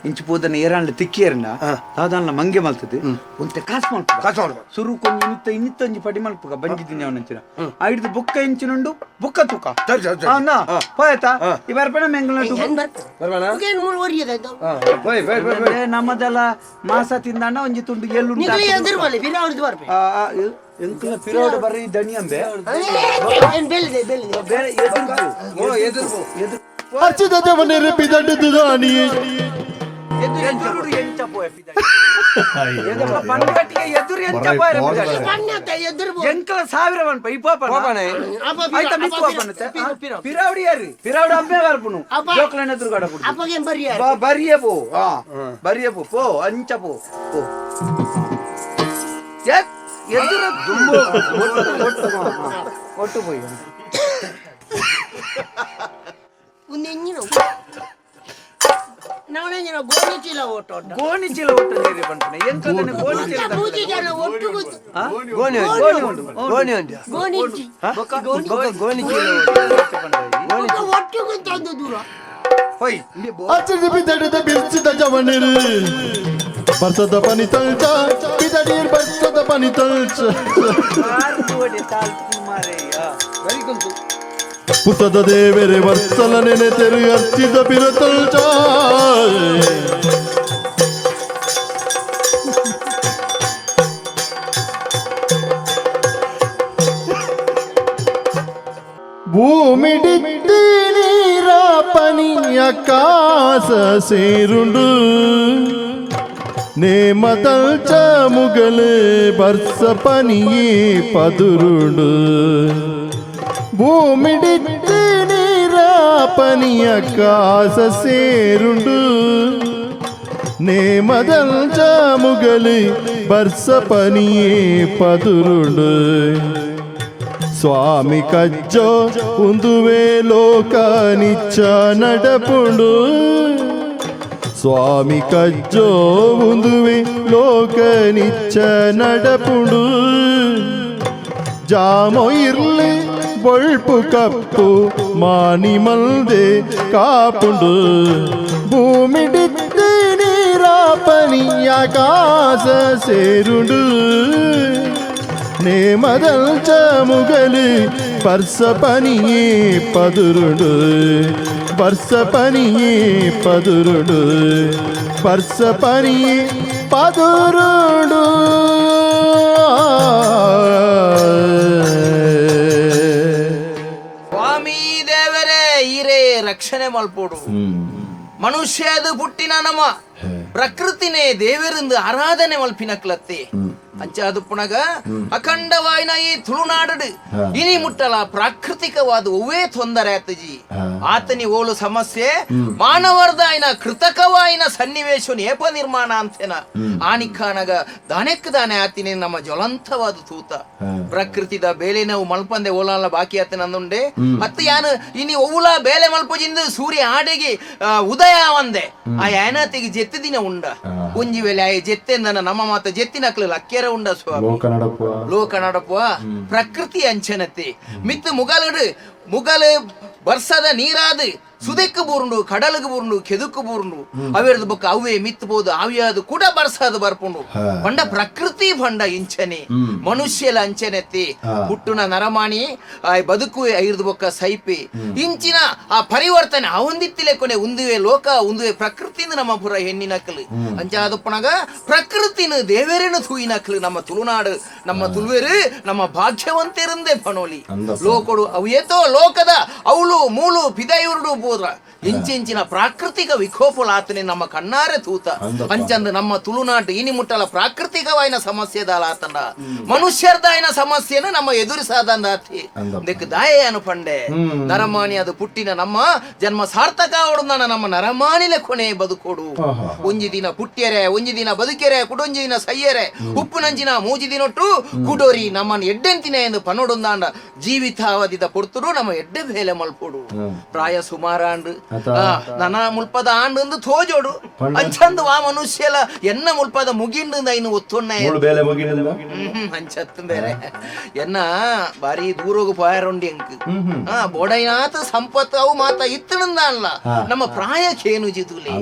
ಇಂಚು ಪೋದನ್ನ ಏರಾನ್ಲ ತಿಕ್ಕಿಯರನ್ನ ದಾದಾನ್ಲ ಮಂಗೆ ಮಲ್ತದೆ ಒಂತೆ ಕಾಸು ಮಲ್ಪ ಕಾಸು ಮಲ್ಪ ಸುರು ಕೊಂಜಿ ಇನ್ನಿತ್ತ ಇನ್ನಿತ್ತೊಂಜಿ ಪಡಿ ಮಲ್ಪುಗ ಬಂಜಿದ್ದೀನಿ ಅವನಂಚಿನ ಐಡ್ದು ಬುಕ್ಕ ಇಂಚಿನುಂಡು ಬುಕ್ಕ ತೂಕ ಅಣ್ಣ ಹೋಯ್ತಾ ಈ ಬರ್ಪಣ ಮೆಂಗ್ಳೂರು ನಮ್ಮದೆಲ್ಲ ಮಾಸ ತಿಂದಣ್ಣ ಒಂಜಿ ತುಂಡು ಎಳ್ಳು ಎಂಕಲ ಪಿರೋಡು ಬರ್ರಿ ದಣಿಯಂಬೆ ಬೇರೆ ಎದುರು ಎದುರು ಅರ್ಚಿತ ಜವನಿರು ಬಿದಂಡಿದ್ದಾನಿ ಎದುರು ಎಂಚ ಪೋಯ ಪಂಡಗಟ್ಟಿಗೆ ಎದುರು ಎಂಚ ಪೋಯ ಎಂಕಲ ಸಾವಿರ ವನ್ಪ ಈ ಪಾಪನ ಆಯ್ತಾ ಮಿತ್ತು ಪಾಪನತ್ತೆ ಪಿರಾವಡಿ ಯಾರಿ ಪಿರಾವಡಿ ಅಮ್ಮೆ ಬರ್ಪುನು ಜೋಕ್ಲನ ಎದುರು ಗಡ ಬರಿಯೇ ಪೋ ಹಾ ಬರಿಯೇ ಪೋ ಪೋ ಅಂಚ ಪೋ ಪೋ ಎದುರು ದುಂಬು ಒಟ್ಟು ಒಟ್ಟು ಪೋಯ್ ಗೋಣಿ ಚೀಲ ಓಟ ಗೋಣಿ ಚೀಲ ಓಟ ನೀರು ಬಂಟನೆ ಎಂತ ಗೋಣಿ ಗೋಣಿ ಉಂಟು ಗೋಣಿ ಇಜ್ಜಿ. ಬೊಕ್ಕ ಗೋಣಿ ಚೀಲ ಬೊಕ್ಕ ಒಟ್ಟುಗು ತಂದು ದೂರ ಹೋಯ್ ಅಚ್ಚಿದ ಬಿದಡಿದ ಬಿರ್ಸಿದ ಜವನಿರು ಬರ್ಸದ ಪನಿ ತಳ್ಚ ಬಿದಡೀರ್ ಬರ್ಸದ ಪನಿ ತಳ್ಚ ಪುಸದ ದೇವರೆ ವರ್ಸಲ ನೆನೆ ತೆರು ಅರ್ಚಿದ ಬಿರ ತಳ್ಚ ಭೂಮಿಡಿತ್ತಿ ನೀರ ಪನಿ ಆಕಾಶ ಸೇರುಂಡು ನೇಮದಲ್ಚ ಮುಗಲು ಬರ್ಸ ಪನಿಯೇ ಪದುರುಂಡು ಭೂಮಿಡಿತ್ತಿ ನೀರ ಪನಿ ಆಕಾಶ ಸೇರುಂಡು ನೇಮದಲ್ಚ ಮುಗಲು ಬರ್ಸ ಪನಿಯೇ ಪದುರುಂಡು ಸ್ವಾಮಿ ಕಜ್ಜೋ ಉಂದುವೆ ಲೋಕ ನಿಚ್ಚ ನಡಪುಂಡು ಸ್ವಾಮಿ ಕಜ್ಜೋ ಉಂದುವೆ ಲೋಕ ನಿಚ್ಚ ನಡಪುಂಡು ಜಾಮೊ ಇರ್ಲಿ ಬೊಳ್ಪು ಕಪ್ಪು ಮಾನಿ ಮಲ್ದೆ ಕಾಪುಂಡು ಭೂಮಿಡಿತ್ತಿ ನೀರ ಪನಿ ಆಕಾಶ ಸೇರುಂಡು ನೇಮದಲ್ಚ ಮುಗಲು ಬರ್ಸ ಪನಿಯೇ ಪದುರುಂಡು ಬರ್ಸ ಪನಿಯೇ ಪದುರುಂಡು ಬರ್ಸ ಪನಿಯೇ ಪದುರುಂಡು. ಸ್ವಾಮಿ ದೇವರೇ ಈರೇ ರಕ್ಷಣೆ ಮಲ್ಪೋಡು. ಮನುಷ್ಯದು ಪುಟ್ಟಿನ ನಮ್ಮ ಪ್ರಕೃತಿನೇ ದೇವರಿಂದ ಆರಾಧನೆ ಮಲ್ಪಿನಕ್ಲತ್ತೆ ಅಂಚಾದು ಪುನಗ ಅಖಂಡವಾಯಿನ ಈ ತುಳುನಾಡು ಇನಿ ಮುಟ್ಟಲ ಪ್ರಾಕೃತಿಕವಾದ ಒವ್ವೇ ತೊಂದರೆ ಆತಜಿ ಆತನಿ ಓಲು ಸಮಸ್ಯೆ ಮಾನವರ್ದಾಯಿನ ಕೃತಕವಾಯಿನ ಸನ್ನಿವೇಶ ನೇಪ ನಿರ್ಮಾಣ ಅಂತೇನ ಆನಿಖಾನಗ ದಾನೆಕ್ ದಾನೆ ಆತಿನಿ ನಮ್ಮ ಜ್ವಲಂತವಾದ ತೂತ ಪ್ರಕೃತಿದ ಬೇಲೆ ನಾವು ಮಲ್ಪಂದೆ ಓಲಾಲ ಬಾಕಿ ಆತನ ಅಂದುಂಡೆ ಅತ್ತ ಯಾನು ಇನಿ ಒವ್ವುಲ ಬೇಲೆ ಮಲ್ಪಜಿಂದ ಸೂರ್ಯ ಆಡೆಗೆ ಉದಯ ಒಂದೆ ಆ ಯಾನತಿಗೆ ಜೆತ್ತು ದಿನ ಉಂಡ ಒಂಜಿ ವೇಳೆ ಆಯ ಜೆತ್ತೆಂದನ ನಮ್ಮ ಮಾತ ಜೆತ್ತಿನಕ್ಲು ಲಕ್ಕೆರ ಉಂಡ ಸ್ವಾಮಿ ಲೋಕ ನಡಪುವ ಪ್ರಕೃತಿ ಅಂಚನತೆ ಮಿತ್ತು ಮುಗಲಡು ಮುಗಲು ಬರ್ಸದ ನೀರಾದು ಸುದೆಕ್ಕು ಬೂರುಂಡು ಕಡಲುಗು ಬೂರುಂಡು ಕೆದುಕು ಬೂರುಂಡು ಅವೆರ್ದು ಬೊಕ್ಕ ಅವೇ ಮಿತ್ತು ಬೋದು ಆವಿಯಾದು ಕೂಡ ಬರ್ಸಾದ ಬರ್ಪುಂಡು ಪಂಡ ಪ್ರಕೃತಿ ಪಂಡ ಇಂಚನೆ ಮನುಷ್ಯಲ ಅಂಚನೆತ್ತಿ ಹುಟ್ಟುನ ನರಮಾಣಿ ಆ ಬದುಕುವೆ ಐರ್ದು ಬೊಕ್ಕ ಸೈಪೆ ಇಂಚಿನ ಆ ಪರಿವರ್ತನೆ ಅವಂದಿತ್ತಿಲೆ ಕೊನೆ ಉಂದುವೆ ಲೋಕ ಉಂದುವೆ ಪ್ರಕೃತಿನ ನಮ್ಮ ಪುರ ಹೆಣ್ಣಿನಕ್ಲು ಅಂಚಾದಪ್ಪನಾಗ ಪ್ರಕೃತಿನ ದೇವರೇನು ತೂಯಿನಕ್ಲು ನಮ್ಮ ತುಳುನಾಡು ನಮ್ಮ ತುಳುವೆರು ನಮ್ಮ ಭಾಗ್ಯವಂತರಿಂದೇ ಪಣೋಲಿ ಲೋಕಡು ಅವು ಏತೋ ಲೋಕದ ಅವಳು ಮೂಲು ಪಿದಯುರುಡು ಹೋದ್ರ ಇಂಚಿಂಚಿನ ಪ್ರಾಕೃತಿಕ ವಿಕೋಪಲಾತನೆ ನಮ್ಮ ಕಣ್ಣಾರೆ ತೂತ ಅಂಚಂದು ನಮ್ಮ ತುಳುನಾಟು ಇನಿ ಮುಟ್ಟಲ ಪ್ರಾಕೃತಿಕವಾಯಿನ ಸಮಸ್ಯೆದಾಲ ಆತಂಡ ಮನುಷ್ಯರ್ದಾಯಿನ ಸಮಸ್ಯೆನ ನಮ್ಮ ಎದುರಿಸಾದಂದ ಆತಿ ಇದಕ್ಕೆ ದಾಯ ಅನುಪಂಡೆ ನರಮಾನಿ ಅದು ಪುಟ್ಟಿನ ನಮ್ಮ ಜನ್ಮ ಸಾರ್ಥಕ ಅವಡು ನಮ್ಮ ನರಮಾನಿಲೆ ಕೊನೆ ಬದುಕೋಡು ಒಂಜಿ ದಿನ ಪುಟ್ಟಿಯರೆ ಒಂಜಿ ದಿನ ಬದುಕೆರೆ ಕುಡೊಂಜಿ ದಿನ ಸೈಯರೆ ಉಪ್ಪುನಂಚಿನ ಮೂಜಿ ದಿನೊಟ್ಟು ಕುಡೋರಿ ನಮ್ಮನ್ನು ಎಡ್ಡೆಂತಿನ ಎಂದು ಪನೋಡೊಂದಾಂಡ ಜೀವಿತಾವಧಿದ ಪೊರ್ತುಡು ನಮ್ಮ ಎಡ್ಡೆ ಬೇಲೆ ಮಲ್ಪೋಡು ಪ್ರಾಯ ಸುಮಾರಾಂಡು ನನ ಮುಲ್ಪದ ಆಂಡು ತೋಜೋಡು ಅಂಚಂದು ಆ ಮನುಷ್ಯಲ ಎನ್ನ ಮುಲ್ಪದ ಮುಗಿಂಡು ಐನು ಒತ್ತೊಣ್ಣ ಅಂಚತ್ತು ಬೇರೆ ಎನ್ನ ಬಾರಿ ದೂರೋಗು ಪೋಯಾರುಂಡಿ ಅಂಕ್ ಬೋಡೈನಾತ ಸಂಪತ್ತು ಅವು ಮಾತ ಇತ್ತಣಂದ ಅಲ್ಲ ನಮ್ಮ ಪ್ರಾಯಕ್ಕೇನು ಜಿತುಲಿ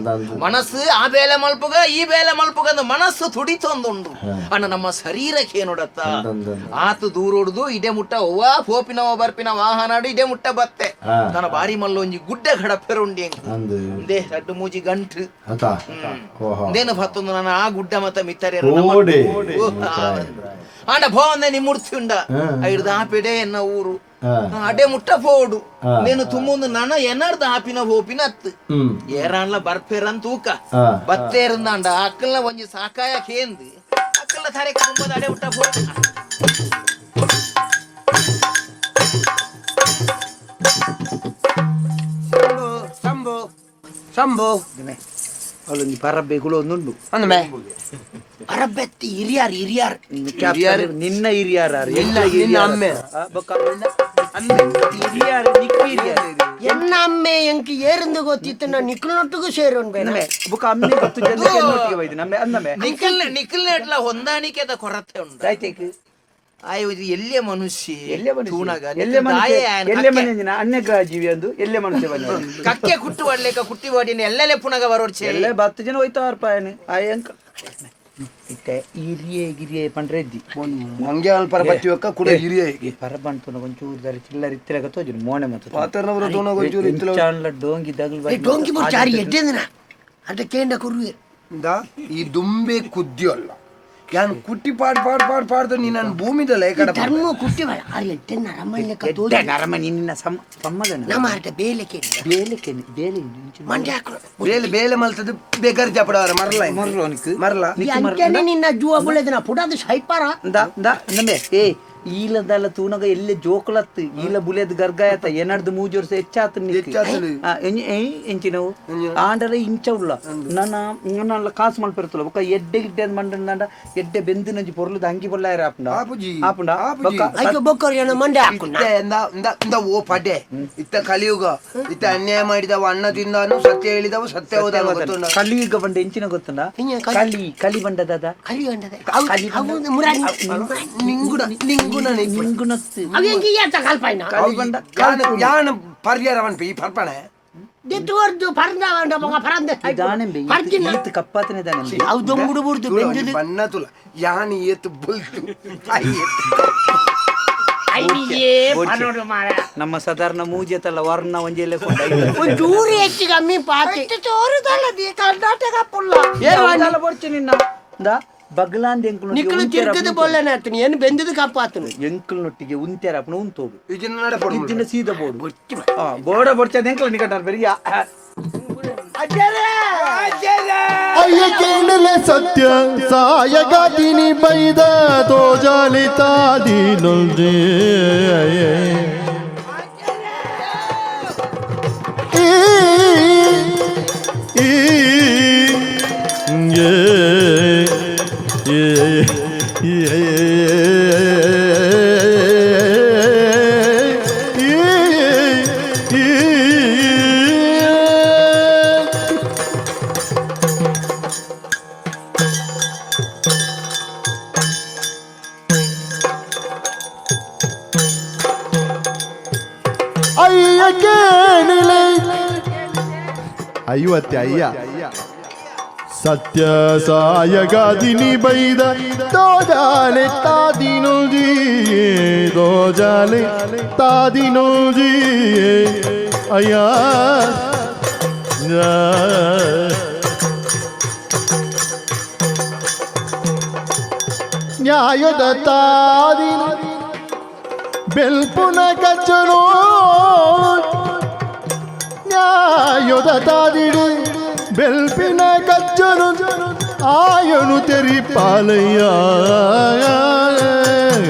ಮನಸ್ಸು ಆ ಬೇಲೆ ಮಲ್ಪುಗ ಈ ಬೇಲೆ ಮಲ್ಪುಗ ಅಂದ್ ಮನಸ್ಸು ತುಡಿತೊಂದುಂಡು ಅಣ್ಣ ನಮ್ಮ ಶರೀರಕ್ಕೇನುಡತ್ತ ಆತು ದೂರೋಡುದು ಇಡೆ ಮುಟ್ಟ ಅವ್ವ ಪೋಪಿನವ ಬರ್ಪಿನ ವಾಹನಾಡು ಇಡೆ ಮುಟ್ಟ ಬತ್ತೆ ನನ್ನ ಬಾರಿ ಮಲ್ಲೊಂಜಿ ಗುಡ್ಡೆ ಗಡಪೆರುಂಡಿ ಅಂಕ್ ಇಂದೇ ರಡ್ಡು ಮೂಜಿ ಗಂಟು ಇಂದೇನು ಬತ್ತೊಂದು ನಾನು ಆ ಗುಡ್ಡ ಮತ್ತ ಮಿತ್ತರೆ ಆಂಡ ಭೋವಂದೆ ನಿಮ್ಮೂರ್ತಿ ಉಂಡ ಐಡ್ದ ಆಪಿಡೆ ಎನ್ನ ಊರು ಅಡೆ ಮುಟ್ಟ ಪೋಡು నేను ತುಮ್ಮೊಂದು ನನ ಎನರ್ದ ಆಪಿನ ಹೋಪಿನ ಅತ್ತು ಏರಾನ್ಲ ಬರ್ಪೇರನ್ ತೂಕ ಬತ್ತೇರಂದಾಂಡ ಅಕ್ಕಲ್ನ ಒಂಜಿ ಸಾಕಾಯ ಕೇಂದು ಅಕ್ಕಲ್ನ ತಾರೆ ತುಂಬದ ಅಡೆ ಮುಟ್ಟ ಪೋ. ಶಂಭೋ ಶಂಭೋ ಅವಳೊಂಜಿ ಪರಬ್ಬೆ ಒಂದುಂಡು ಅಂದ್ಮೆ ಅರಬ್ಬೆತ್ತಿ ಹಿರಿಯಾರ್ ಹಿರಿಯಾರ್ ನಿನ್ನ ಹಿರಿಯಾರ ನಿನ್ನ ಅಮ್ಮೆ. ಹಿರಿಯಾರ್ ನಿಕ್ಕ ಹಿರಿಯಾರ್ ಎನ್ನ ಅಮ್ಮೆ ಎಂಕ್ ಏರಿಂದು ಗೊತ್ತಿತ್ತು ನಾ ನಿಕ್ಕಲ್ನೊಟ್ಟಿಗೂ ಸೇರೋನ್ ಬೇಡ ಬುಕ್ಕ ಅಮ್ಮೆ ಗೊತ್ತು ಜನಕ್ಕೆ ಒಯ್ದು ನಮ್ಮೆ ಅಂದಮ್ಮೆ ನಿಖಲ್ ನಿಖಲ್ ನೆಟ್ಲ ಹೊಂದಾಣಿಕೆದ ಕೊರತೆ ಉಂಟು ಆಯ್ತು ಆಯ್ ಇದು ಎಲ್ಲಿಯ ಮನುಷ್ಯ ಎಲ್ಲೇ ಮನುಷ್ಯ ತೂನಗ ಎಲ್ಲೇ ಮನುಷ್ಯ ಎಲ್ಲೇ ಮನುಷ್ಯ ಮನೆ ಅನ್ಯಗ್ರಹ ಜೀವಿ ಅಂದು ಎಲ್ಲೇ ಮನುಷ್ಯ ಬನ್ನಿ ಕಕ್ಕೆ ಕುಟ್ಟು ವಾಡ್ಲೇಕ ಕುಟ್ಟಿ ವಾಡಿನ ಎಲ್ಲೆಲೆ ಪುನಗ ಬರೋಡ್ಚೆ ಎಲ್ಲೇ ಬತ್ತು ಜನ ಹೋಯ್ತಾರಪ್ಪ ಏನು ಆಯಂಕ ಇತ್ತೆ ಹಿರಿಯೇ ಗಿರಿಯೇ ಪಂಡ್ರೆ ಇದ್ದಿ ಮಂಗೆ ಅಲ್ಪ ಬತ್ತಿವಕ್ಕ ಕೂಡ ಹಿರಿಯ ಈ ಪರಬಂಟು ಒಂಚೂರು ದಾರಿ ಚಿಲ್ಲರ್ ಇತ್ತಿರಗ ತೋಜು ಮೋಣೆ ಮತ್ತು ಪಾತರ್ನವರು ತೂನಗ ಒಂಚೂರು ಇತ್ತಿಲ ಚಾನ್ಲ ಡೋಂಗಿ ದಗಲ್ ಡೋಂಕಿ ಚಾರಿ ಎಡ್ಡೆಂದಿನ ಅಡ್ಡ ಕೇಂಡ ಕುರುವೆ ಈ ದುಂಬೆ ಕುದ್ದಿಯಲ್ಲ ಯಾನ್ ಕುಟ್ಟಿ ಪಾಡ್ ಪಾಡ್ ಪಾಡ್ ಪಾಡ್ದು ನೀ ನನ್ನ ಭೂಮಿದಲ್ಲ ಈ ಕಡೆ ಧರ್ಮ ಕುಟ್ಟಿ ಬೇಡ ಆರು ಎಡ್ಡೆ ನರಮಣ್ಯ ತೋಜು ನರಮಣಿ ನಿನ್ನ ಸಮ್ಮದನ ನಮ್ಮ ಅಡ್ಡ ಬೇಲೆ ಕೇಳಿ ಬೇಲೆ ಕೆನೆ ಬೇಲೆ ಮಂಡ್ಯ ಹಾಕು ಬೇಲೆ ಬೇಲೆ ಮಲ್ತದ ಬೇಕರ್ ಜಪಡವರ ಮರಲ ಮರ್ಲೋನಿಕ್ ಮರಲ ಅಂಚನೆ ನಿನ್ನ ಜೂವ ಬುಳೆದಿನ ಪುಡದು ಸೈಪಾರ the the ನಮ್ಮೆ ಏ ಈಲದಲ್ಲ ತೂನಗ ಎಲ್ಲೆ ಜೋಕುಲತ್ತು ಈಲ ಬುಲೆದ್ ಗರ್ಗಾಯತ ಏನಾಡ್ದು ಮೂಜು ವರ್ಷ ಹೆಚ್ಚಾತು ಹೆಚ್ಚಾತು. ಎಂಚಿನವು ಆಂಡಲ ಇಂಚ ಉಳ್ಳ ನನ್ನ ನನ್ನ ಕಾಸು ಮಲ್ಪಿರ್ತಲ್ಲ ಬೊಕ್ಕ ಎಡ್ಡೆ ಗಿಡ್ಡೆ ಅಂದ್ ಮಂಡಂಡ ಎಡ್ಡೆ ಬೆಂದು ನಂಜಿ ಪೊರ್ಲುದ ಅಂಗಿ ಬೊಲ್ಲಾಯರ ಆಪುಂಡ ಆಪುಜಿ. ಆಪುಂಡ ಆಪುಜಿ. ಬೊಕ್ಕ ಐಕೆ ಬೊಕ್ಕರು ಏನೋ ಮಂಡೆ ಹಾಕುನ ಇತ್ತ ಎಂದ ಇಂದ ಇಂದ ಓ ಪಡೆ ಇತ್ತ ಕಲಿಯುಗ ಇತ್ತ ಅನ್ಯಾಯ ಮಾಡಿದವ ಅನ್ನ ತಿಂದಾನು ಸತ್ಯ ಹೇಳಿದವ ಸತ್ಯ ಹೋದನು ಗೊತ್ತುಂಡ ಕಲಿಯುಗ ಬಂಡ ಎಂಚಿನ ಗೊತ್ತುಂಡ ಇನ್ನ ಕಲಿ ಕಲಿ ಬಂಡದಾದ ಕಲಿ ಅಂಡದೆ ಅವು ಮುರಾನಿ ನಿಂಗುಡ ನಿಂಗುಣ ನಿಂಗುಣತ್ತು ಅವು ಎಂಕಿ ಯಾತ ಕಲ್ಪಾಯ್ನ ಕಲಿ ಬಂಡ ಯಾನ ಪರಿಹಾರ ಪನ್ಪಿ ಈ ಪರ್ಪಣೆ ದೆತ್ತುವರ್ದು ಪರಂದ ಅಂಡ ಮಗ ಪರಂದ ದಾನೆಂಬೆ ಪರ್ಜಿನ ಈತ್ ಕಪ್ಪಾತನೆ ದಾನೆಂಬೆ ಅವು ದೊಂಬುಡು ಬುಡ್ದು ಬೆಂದುದು ಬಣ್ಣ ತುಲ ಯಾನ ಏತು ಬುಲ್ತು ಐನಿಯೇ ಪನೋಡು ಮಾರ ನಮ್ಮ ಸಾಧಾರಣ ಮೂಜೆತಲ್ಲ ವರ್ಣ ಒಂಜೆಲೆ ಕೊಂಡ ಒಂಚೂರು ಹೆಚ್ಚು ಕಮ್ಮಿ ಪಾತೆ ತೋರುದಲ್ಲದಿ ಕರ್ನಾಟಕ ಪುಲ್ಲ ಏನು ಬೊರ್ಚು ನಿನ್ನ ಇಂದ ಬಗ್ಲಾಂದ ಎಂಕುಲು ನಿಕ್ಕಲು ತಿರ್ಗದು ಬೊಲ್ಲನೆ ಆತನು ಏನು ಬೆಂದುದು ಕಪ್ಪಾತನು ಎಂಕುಲ್ನೊಟ್ಟಿಗೆ ಉಂತೆರ ಅಪ್ಪನ ಉಂತೋಗು ಇಜಿನ ನಡಪಡು ಇದ್ದಿನ ಸೀದ ಬೋಡು ಬೋಡ ಬೊರ್ಚ ಎಂಕುಲು ನಿಕಟಾರ್ ಬೆರಿಯ ಅಯ್ಯ ಕೇಳಲೆ ಸತ್ಯ ಸಾಯಗಾದಿನಿ ಬೈದ ತೋಜಾಲಿ ತಾದಿನೊಲ್ದೆ ಅಯ್ಯ ಕೇಳಿಲೆ ಐವತ್ತೆ ಅಯ್ಯ ಸತ್ಯ ಸಾಯಗಾದಿನಿ ಬೈದ ತೋಜಾಲೆ ತಾದಿನೋಜಿ ದೋಜಾಲೆ ತಾದಿನೋಜಿ ಅಯ್ಯ ನ್ಯಾಯದ ತಾದಿನ ಬೆಲ್ಪುನ ಕಚ್ಚನು ನ್ಯಾಯದ ತಾದಿಡು ಬೆಲ್ಪಿನ ಕಚ್ಚನು ಆಯನು ತೆರಿಪಾಲಯ್ಯ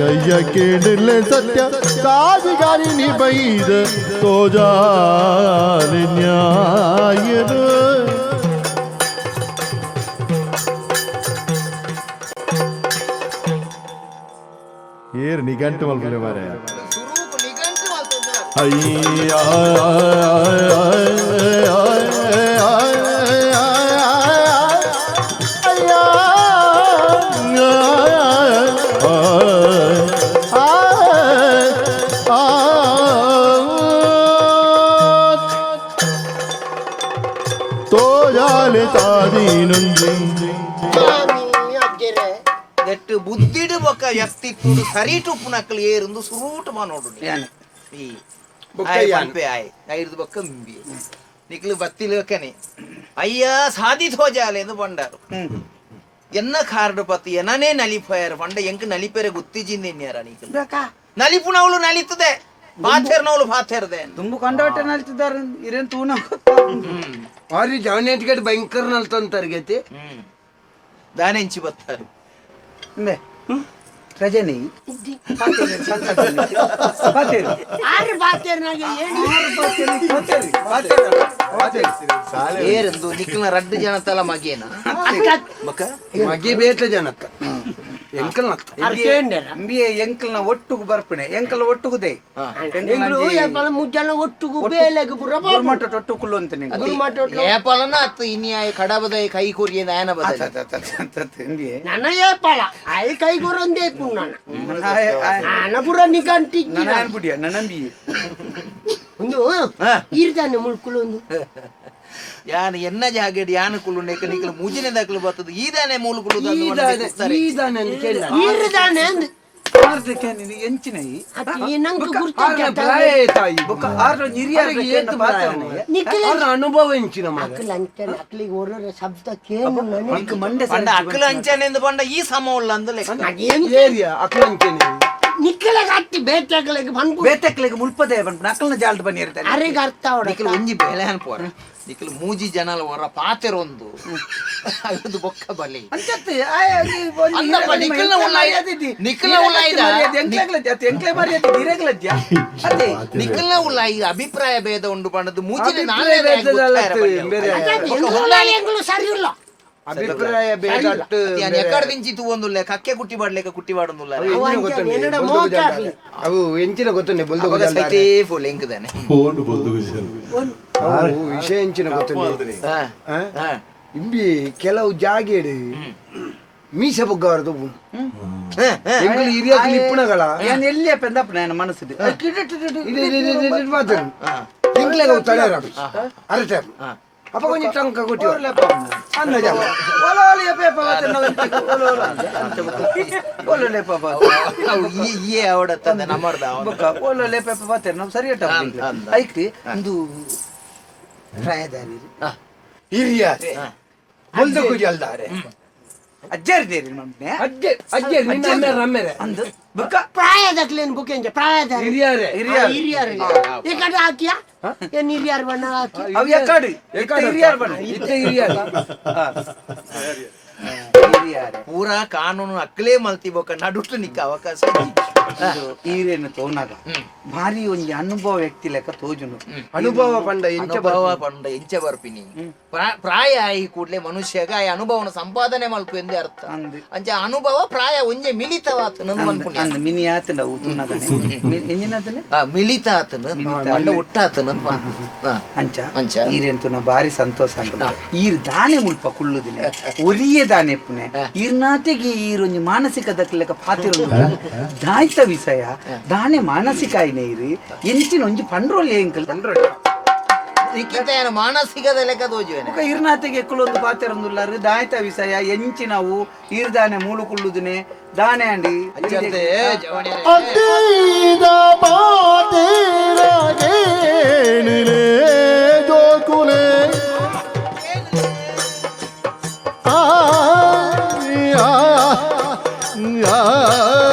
ಅಯ್ಯ ಕೇಳಲೆ ಸತ್ಯ ಸಾಜಿಗಾರಿನಿ ಬೈದ ತೋಜಾಲಿ ನ್ಯಾಯನು ಏರ್ ನಿಘಂಟು ಮಲ್ಪಲೆ ಮಾರಾಯ ಅಯ್ಯ ತೋಜಾಲೆ ತಾದಿನೊಂದಿ that ಬುದ್ಧಿಡು ಬೊಕ್ಕ ವ್ಯಕ್ತಿತ್ವಡು ಸರಿಟು ಪುನಕಲು ಏರಿಂದು ಸುರೂಟು ಮಾನೋಡು ಈ ಆಯ್ ಪನ್ಪೆ ಆಯ್ ಐರ್ದು ಬೊಕ್ಕ ಇಂಬಿ ನಿಕ್ಲು ಬತ್ತಿಲಕನೆ ಅಯ್ಯ ಸಾದಿ ತೋಜಾಲೆ ಎಂದು ಬಂಡಾರು ಎನ್ನ ಕಾರ್ಡು ಪತ್ತು ಎನನೇ ನಲಿಪಯರ್ ಪಂಡ ಎಂಕ್ ನಲಿಪೆರೆ ಗುತ್ತಿಜಿಂದಿನ್ಯಾರ ನಿಕ್ಲು ನಲಿಪುನವಳು ನಲಿತದೆ ಪಾಥೇರ್ನವಳು ಪಾಥೇರ್ದೆ ತುಂಬು ಕಂಡವಟ್ಟೆ ನಲಿತಿದ್ದಾರೆ ಇರೇನು ತೂನ ಆರಿ ಜವನೇಟ್ಗಡೆ ಭಯಂಕರ ನಲ್ತಂತಾರೆ ಗತಿ ದಾನೆಂಚಿ ಬತ್ತಾರೆ ರಜನಿ ಆರು ಪಾತೇರ್ನಾಗೆ ಏನು ಏರೆಂದು ನಿಕ್ಲಿನ ರಡ್ಡು ಜನ ತಲ ಮಗೇನ ಮಗಿ ಬೇತ ಜನಕ್ಕ ಎಂಕಲ್ನ ಇಂಬಿಯೆ ಎಂಕಲ್ನ ಒಟ್ಟುಗು ಬರ್ಪಣೆ ಎಂಕಲ್ ಒಟ್ಟುಗುದೆ ಎಂಗ್ಲು ಏಪಲ ಮುಜ್ಜನ ಒಟ್ಟುಗು ಬೇಲೆಗ್ ಪೂರ ಗುರುಮಠ ಒಟ್ಟು ಕುಲ್ಲು ಅಂತ ಏಪಲನ ಅತ್ತು ಇನ್ಯಾಯ ಕಡಬದ ಕೈ ಕೊರಿಯ ನಾಯನ ಬದಲಿ ಇಂಬಿಯೆ ನನ ಏಪಲ ಆಯ್ ಕೈ ಕೊರೊಂದೇ ಪುಣ್ಣ ನಾನ ಪೂರ ನಿಗಂಟಿ ನನ್ನ ಬುಡಿಯ ನನ್ನ ಒಂದು ಈರ್ದಾನೆ ಮುಳ್ಕುಲು ಒಂದು ಯಾನ್ ಎನ್ನ ಜಾಗೆಡ್ ಯಾನ ಕುಲ್ಲು ನೆಕ ನಿಕಲು ಮುಜಿನ ದಾಖಲು ಬರ್ತದೆ ಈದಾನೆ ಮೂಲು ಕುಲ್ಲು ಈದಾನೆ ಅಂತ ಕೇಳ ಈರ್ದಾನೆ ಅಂದ್ ಎಂಚಿನ ನಂಗೆ ತಾಯಿ ಬೊಕ್ಕ ಆರ್ನ ಹಿರಿಯರಿಗೆ ಏತ್ ಪ್ರಾಯ? ನಿಖಿಲ ಅವ್ರ ಅನುಭವ ಎಂಚಿನ ಮಾರ್ರೆ. ಅಕ್ಲ ಅಂಚನೆ ಅಕ್ಲಿಗೆ ಓರೋರ ಶಬ್ದ ಕೇಳು ನಿಂಕ್ ಮಂಡೆ ಪಂಡ ಅಕ್ಲ ಅಂಚನೆಂದು ಪಂಡ ಈ ಸಮ ಉಲ್ಲ ಅಂದು ಲೆಕ್ಕ ಏರಿಯಾ ಅಕ್ಲ ಅಂಚನೆ ನಿಖಿಲ ಕಟ್ಟಿ ಬೇಟೆಗಳಿಗೆ ಬಂದ್ಬಿಡು ಬೇತಕ್ಲಿಗೆ ಮುಲ್ಪದೆ ಬಂದ್ಬಿಟ್ಟು ಅಕ್ಕಲ್ನ ಜಾಲ್ಡ್ ಬನ್ನಿ ಅರೆಗೆ ಅರ್ಥ ಅವಡ ನಿಖಲ್ ಒಂಜಿ ಬೇಳೆ ಅನ್ಪೋರ ನಿಖಲ್ ಮೂಜಿ ಜನಲ ಹೊರ ಪಾತೆರೊಂದು ಅದು ಬೊಕ್ಕ ಬಲಿ ಅಂಚತ್ತೆ ಅಂದಪ್ಪ, ನಿಖಲ್ನ ಉಳ್ಳಾಯ- ನಿಖಲ್ನ ಉಳ್ಳಾಯ್ದ? ಎಂಕ್ಲೆ ಮರ್ಯಾದೆ ಹಿರೇಗ್ಲದ್ಯ ಅದೇ ನಿಖಲ್ನ ಉಲ್ಲ ಈ ಅಭಿಪ್ರಾಯ ಭೇದ ಉಂಡು ಪಂಡದು ಮೂಜಿನ ಅಭಿಪ್ರಾಯ ಭೇದದಲ್ಲ ಬೇರೆ. ಸರಿ ಇಲ್ಲ ಅಭಿಪ್ರಾಯ ಭೇದ ಅಟ್ಟು ಬೇರೆ. ಎಕ್ಕಡ ದಿಂಚಿತು ಒಂದುಲ್ಲ ಕಕ್ಕೆ ಕುಟ್ಟಿ ಬಾಡ್ಲೇಕ ಕುಟ್ಟಿ ಬಾಡೊಂದುಲ್ಲ ಅವು ಎಂಚಿನ ಗೊತ್ತುಂಡೆ, ಎನ್ನಡ ಬೊಲ್ದು ಮೋಚ ಗುಜಾಲ್ದಾರೆ. ಅವು ಎಂಚಿನ ಗೊತ್ತುಂಡೆ ಬೊಲ್ದು ಅವಾಗ ಗುಜಾಲ್ದಾರೆ. ಸೈತೇ ಫುಲ್ ಎಂಕುದಾನೆ ಫೋನ್ ಬೊಲ್ದು ಗುಜಲ್. ಅವು ವಿಷಯ ಎಂಚಿನ ಗೊತ್ತುಂಡೆ ಹಾ ಹಾ ಇಂಬಿ ಕೆಲವು ಜಾಗೇಡು ಮೀಸೆ ಬೊಗ್ಗವರದು ಎಂಕುಲು ಹಿರಿಯಕ್ಲು ಇಪ್ಪುನಗಳ ಏನ್ ಎಲ್ಲಿ ಪೆಂದಪ್ಪ ನನ್ನ ಮನಸ್ಸಿದೆ ಮಾತಾಡು ಎಂಕ್ಲೆಗ ಅವು ತಡೆಯರ ಅರೆ ಅಪ್ಪ ಕೊಂಚ ಟಂಕ ಕೊಟ್ಟಿ ಅನ್ನ ಜಾಗ ಅವು ಈ ಈ ಅವಡತ್ತಂದೆ ನಮ್ಮರ್ದ ಅವನು. ಸರಿ ಐಕ್ ಒಂದು ಪ್ರಾಯದಾರಿ ಹಿರಿಯ ಬೊಲ್ದು ಗುಜಲ್ದಾರೆ ಅಜ್ಜಾರಿ ಮಮ್ಮೆ ಅಜ್ಜೆ ಅಜ್ಜೆ ನಿನ್ನ ಅಮ್ಮೆರೆ ಅಮ್ಮೆರೆ ಅಂದು ಬುಕ್ಕ ಪ್ರಾಯದಕ್ಲೇನು ಬುಕೆಂಜ ಪ್ರಾಯದ ಹಿರಿಯರೇ ಹಿರಿಯರು ಹಿರಿಯರು ಈ ಕಡೆ ಹಾಕಿಯಾ ಏನ್ ಹಿರಿಯರು ಬಣ್ಣ ಹಾಕಿ ಅವು ಎಕ್ಕಾಡು ಹಿರಿಯರು ಬಣ್ಣ ಇತ್ತ ಹಿರಿಯರು ಹಿರಿಯರೇ ಪೂರಾ ಕಾನೂನು ಅಕ್ಲೇ ಮಲ್ತಿ ಬೊಕ್ಕ ನಡುಟ್ಟು ನಿಕ್ಕ ಅವಕಾಶ ಈರೇನು ತೋನಾಗ ಭಾರಿ ಒಂಜಿ ಅನುಭವ ವ್ಯಕ್ತಿ ಲೆಕ್ಕ ತೋಜುನು ಅನುಭವ ಪಂಡ ಎಂಚ ಅನುಭವ ಪಂಡ ಎಂಚ ಬರ್ಪಿನಿ ಪ್ರಾಯ ಆಯಿ ಕೂಡ್ಲೆ ಮನುಷ್ಯಗ ಆ ಅನುಭವನ ಸಂಪಾದನೆ ಮಲ್ಪು ಎಂದೇ ಅರ್ಥ ಅಂದ್. ಅಂಚ ಅನುಭವ ಪ್ರಾಯ ಒಂಜೆ ಮಿಲಿತವಾತನ ಮನ್ಪುಣಿ ಅಂದ್ ಮಿನಿ ಆತಂಡ ಅವು ತೂನಾಗನೆ ಎಂಜಿನಾತನೆ ಮಿಲಿತ ಆತನ ಪಂಡ ಒಟ್ಟಾತನ ಅಂಚ ಅಂಚ. ಈರೆಂತು ನಾ ಭಾರಿ ಸಂತೋಷ ಅಂತ ಈರ್ ದಾನೆ ಮುಲ್ಪ ಕುಳ್ಳುದಿನ ಒರಿಯೇ ದಾನೆ ಪುಣೆ ಈರ್ನಾತೆಗೆ ಈರೊಂಜಿ ಮಾನಸಿಕ ದಕ್ಕಲೆಕ್ಕ ಪಾತಿರು ದಾಯ್ತ ವಿಷಯ ದಾನೆ ಮಾನಸಿಕ ಆಯ್ನೆ ಇರಿ ಎಂಚಿನ ಒಂಜಿ ಪಂಡ್ರೋಲ್ ಎಂಕಲ್ ನಿಕ್ಕಿಂತ ಏನು ಮಾನಸಿಕದ ಲೆಕ್ಕ ತೋಜುವೆನೆ ಬೊಕ ಇರ್ನಾತೆಗೆ ಎಕ್ಕುಲೊಂದು ಪಾತೆರೊಂದುಲ್ಲಾರು ದಾಯ್ತ ವಿಷಯ ಎಂಚಿನವು ಈರ್ದಾನೆ ಮೂಲು ಕುಳ್ಳುದಿನೆ ದಾನೆ ಅಂಡಿ ಅಂಚಂತೆ ಜವಣಿಯರೇ. ಅತೀದ ಪಾತೇರಗೇಣಿಲೆ ಜೋಕುಲೆ ಆ ಆ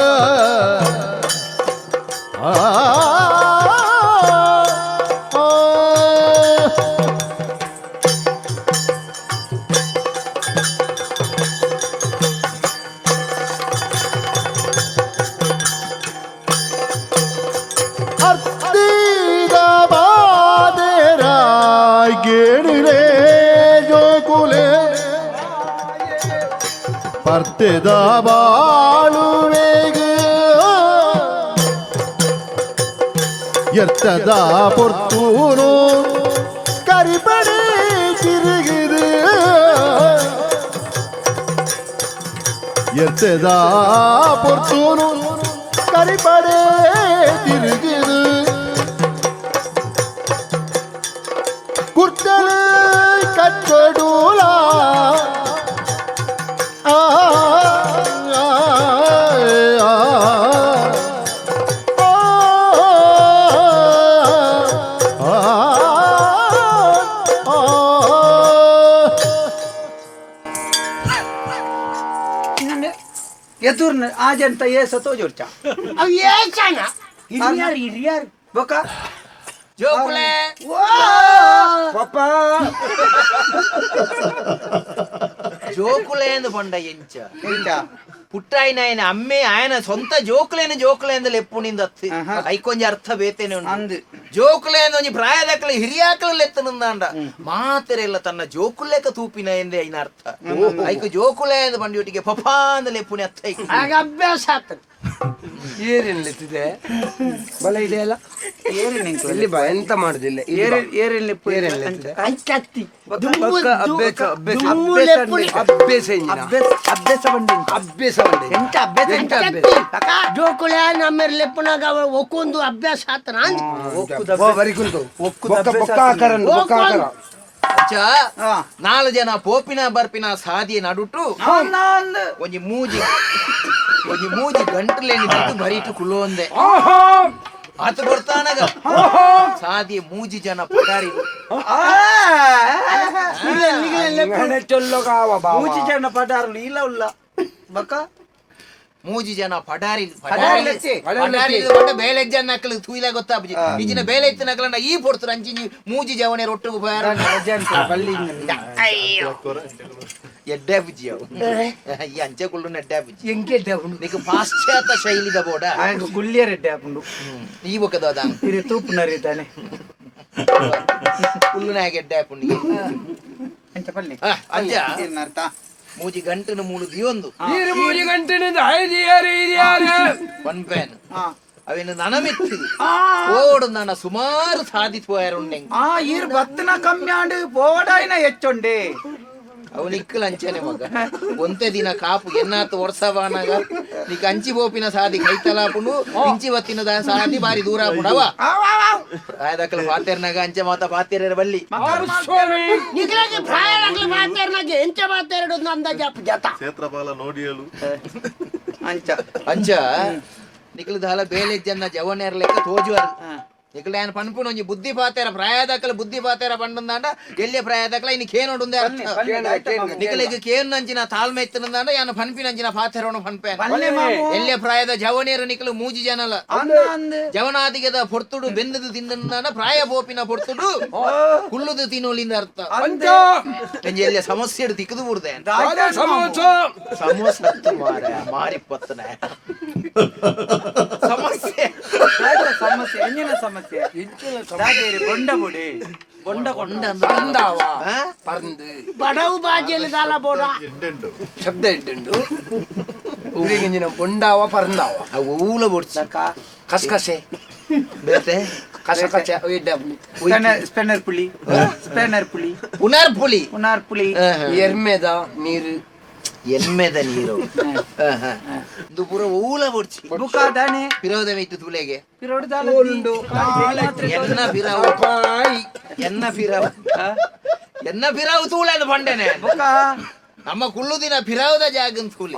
ಆ ಆ ಅರ್ತಿದ ಬಾದೇರ ಗೇಣಿಲೆ ಜೋಕುಲೆ ಪರ್ತೆದ ಬಾಳುವೆಗೆ ಎರ್ತದ ಪೊರ್ತೂನು ಕರಿಪಡೆ ತಿರುಗಿದೆ ಎರ್ತದ ಪೊರ್ತೂನು ಕರಿಪಡೆ ತಿರುಗಿದೆ ಕುರ್ತಲು ಕಚ್ಚಡೂಲ ಆ ಆ ಆ ಎದುರ್ನ ಆಜಂತ ಏಸ ತೋಜೋರ್ಚ ಅವು ಏಸನ ಹಿರಿಯರು ಹಿರಿಯರು ಬೊಕ ಜೋಕುಲೆ ಪಪ್ಪ ಜೋಕುಲೇಂದು ಪಂಡ ಎಂಚ ಪುಟ್ಟಾಯಿನ ಅಮ್ಮೆ ಆಯನ ಸ್ವಂತ ಜೋಕುಲೇನು ಜೋಕುಲೇಂದು ಲೆಪ್ಪುನಿಂದ ಐಕೊಂಜಿ ಅರ್ಥ ಬೇತೇನೆ ಅಂದು ಜೋಕುಲೇಂದು ಒಂಜಿ ಪ್ರಾಯದಕ್ಕಲು ಹಿರಿಯಾಕಲು ಎತ್ತನುಂದಾಂಡ ಮಾತೆರೆಲ್ಲ ತನ್ನ ಜೋಕುಲೇಕ ತೂಪಿನ ಎಂದೇ ಐನ ಅರ್ಥ. ಐಕು ಜೋಕುಲೇಂದು ಬಂಡಿಯೊಟ್ಟಿಗೆ ಪಪಾ ಅಂದ ಲೆಪ್ಪುನಿ ಅರ್ಥ ಐಕು. ಆಗ ಅಭ್ಯಾಸ ಆತ. ಏರಿನ್ಲೆತ್ತಿದೆ ಬಲ ಇದೆಯಲ್ಲ ಇಲ್ಲಿ ಬಾ, ಎಂತ ಮಾಡುದಿಲ್ಲ. ಜೋಕುಲೆ ನಮ್ಮೆರ್ ಲೆಪ್ಪುನಾಗ ಒಕ್ಕೊಂದು ಅಭ್ಯಾಸ ಆತನ. ನಾಲ್ ಜನ ಪೋಪಿನ ಬರ್ಪಿನ ಸಾದಿಯ ನಡುಟು ಒಂಜಿ ಮೂಜಿ ಒಂಜಿ ಮೂಜಿ ಗಂಟಲೇನಿ ಬರೀಟು ಕುಲೋಂದೆ ಆತ ಬರ್ತಾನಗ ಸಾದಿ ಮೂಜಿ ಜನ ಪಡಾರಿ ಮೂಜಿ ಜನ ಪಡಾರುಲು ಇಲ್ಲ ಉಲ್ಲ ಬಕ್ಕ ಮೂಜಿ ಜನ ಪಡಾರಿ ಪಡಾರಿ ಬೇಲೆ ಜನ ನಕಲು ತೂಯಿಲ ಗೊತ್ತಾಪುಜಿ ಇಜಿನ ಬೇಲೆ ಇತ್ತು ನಕಲಂಡ ಈ ಪೊಡ್ತು ಅಂಚಿಂಜಿ ಮೂಜಿ ಜವನೆ ರೊಟ್ಟುಗು ಪೋಯಾರ ಎಡ್ಡೆ ಬುಜ್ಜಿ ಅವು ಈ ಅಂಚೆ ಕುಳ್ಳು ಎಡ್ಡೆ ಬುಜ್ಜಿ ಎಂಕೆ ನೀಕು ಪಾಶ್ಚಾತ್ಯ ಶೈಲಿದ ಬೋಡ ಗುಳ್ಳಿಯರ್ ಎಡ್ಡೆ ಆಪುಂಡು ಈ ಬೊಕ್ಕದ ಅದ ಇರೆ ತೂಪುನರಿದ್ದಾನೆ ಕುಳ್ಳುನಾಗ ಎಡ್ಡೆ ಆಪುಂಡು ಅಂಚ ಪಲ್ಲೆ ಅಂಚ ಮೂಜಿ ಗಂಟೆನ ಮೂಲು ದಿಯೊಂದು ಮೂಜಿ ಗಂಟೆನ ಪನ್ಪೇನ್ ಅವೇನು ನನಮಿತ್ತು ಓಡು ನನ್ನ ಸುಮಾರು ಸಾಧಿಸುವ ಆ ಈರ್ ಬತ್ತನ ಕಮ್ಮಿ ಆಂಡು ಪೋಡಾಯಿನ ಹೆಚ್ಚೊಂಡೆ ಅವನಿಕ್ಕಲ್ ಅಂಚನೆ ಮಗ ಒಂತೆ ದಿನ ಕಾಪು ಎನ್ನಾತು ವರ್ಷವಾನಾಗ ನೀಕ್ ಅಂಚಿ ಬೋಪಿನ ಸಾದಿ ಕೈತಲಾಪುಂಡು ಇಂಚಿ ಬತ್ತಿನ ಸಾದಿ ಬಾರಿ ದೂರ ಆಪುಂಡು ಅವ ಪ್ರಾಯದಕ್ಕಲ ಪಾತೇರ್ನಾಗ ಅಂಚೆ ಮಾತ ಪಾತೇರ ಬಲ್ಲಿ ನಿಗ್ಲಾಗಿ ಪ್ರಾಯದಾಗ್ಲಿ ಮಾತೇರ್ನಾಗ ಎಂಚ ಮಾತೇರಡು ಅಂದಾಜು ಅಪ್ಪ ಜತ ಕ್ಷೇತ್ರಪಾಲ ನೋಡಿಯಲು ಅಂಚ ಅಂಚ ನಿಕ್ಲು ದಾಲ ಬೇಲೆ ಜನ ಜವನೇರ್ ಲೆಕ್ಕ ತೋಜುವರು ನಿಕ್ಲು ಯಾನ್ ಪನ್ಪುನ ಒಂಜಿ ಬುದ್ಧಿ ಪಾತೇರ ಪ್ರಾಯದಕ್ಕಲ ಬುದ್ಧಿ ಪಾತೇರ ಪಂಡುಂದಾಂಡ ಎಲ್ಲಿ ಪ್ರಾಯದಕ್ಕಲ ಇನ್ನು ಕೇನೋಡುಂದೆ ಅರ್ಥ ನಿಕ್ಲಿಗ್ ಕೇನ್ ನಂಚಿನ ತಾಳ್ಮೆ ಇತ್ತನಂದಾಂಡ ಯಾನ್ ಪನ್ಪಿನಂಚಿನ ಪಾತೇರೋನು ಪನ್ಪೇನ ಎಲ್ಲಿ ಪ್ರಾಯದ ಜವನೇರು ನಿಕ್ಲು ಮೂಜಿ ಜನಲ ಜವನಾದಿಗದ ಪೊರ್ತುಡು ಬೆಂದದು ತಿಂದಂದಾಂಡ ಪ್ರಾಯ ಬೋಪಿನ ಪೊರ್ತುಡು ಕುಳ್ಳುದು ತಿನ್ನೋಲಿಂದ ಅರ್ಥ ಎಂಜಿ ಎಲ್ಲಿ ಸಮಸ್ಯೆ ತಿಕ್ಕದು ಬುಡ್ದೆ ಸಮೋಸ ಮಾರಿ ಪತ್ತನೆ ಸಮಸ್ಯೆ ಸಮಸ್ಯೆ ಎಂಜಿನ ಸಮಸ್ಯೆ ಬೊಂಡ ಬುಡಿ ಬೊಂಡ ಕೊಂಡ ಪರಂದು ಬಡವು ಬಾಜಿಯಲ್ಲಿ ದಾಲ ಬೋಡ ಶಬ್ದ ಇಟ್ಟುಂಡು ಊರಿಗಿಂಜಿನ ಬೊಂಡಾವ ಪರಂದಾವ ಅವು ಊಲ ಬೊಡ್ಚಕ ಕಸಕಸೆ ಬೇತೆ ಕಸಕಸೆ ಸ್ಪೆನರ್ ಪುಳಿ ಸ್ಪೆನರ್ ಪುಳಿ ಪುನರ್ ಪುಳಿ ಪುನರ್ ಪುಳಿ ಎರ್ಮೆದ ನೀರು ಎಮ್ಮೆದ ನೀರು ಇದು ಪೂರ ಊಲ ಬೊಡ್ಚಿ ಬುಕಾದಾನೆ ಪಿರೋದ ಇತ್ತು ತುಲೆಗೆ ಎನ್ನ ಪಿರಾವು ಎನ್ನ ಪಿರಾವು ಎನ್ನ ಪಿರಾವು ತೂಳದು ಪಂಡೆನೆ ನಮ್ಮ ಕುಳ್ಳು ದಿನ ಪಿರಾವುದ ಜಾಗನ್ ತೂಲಿ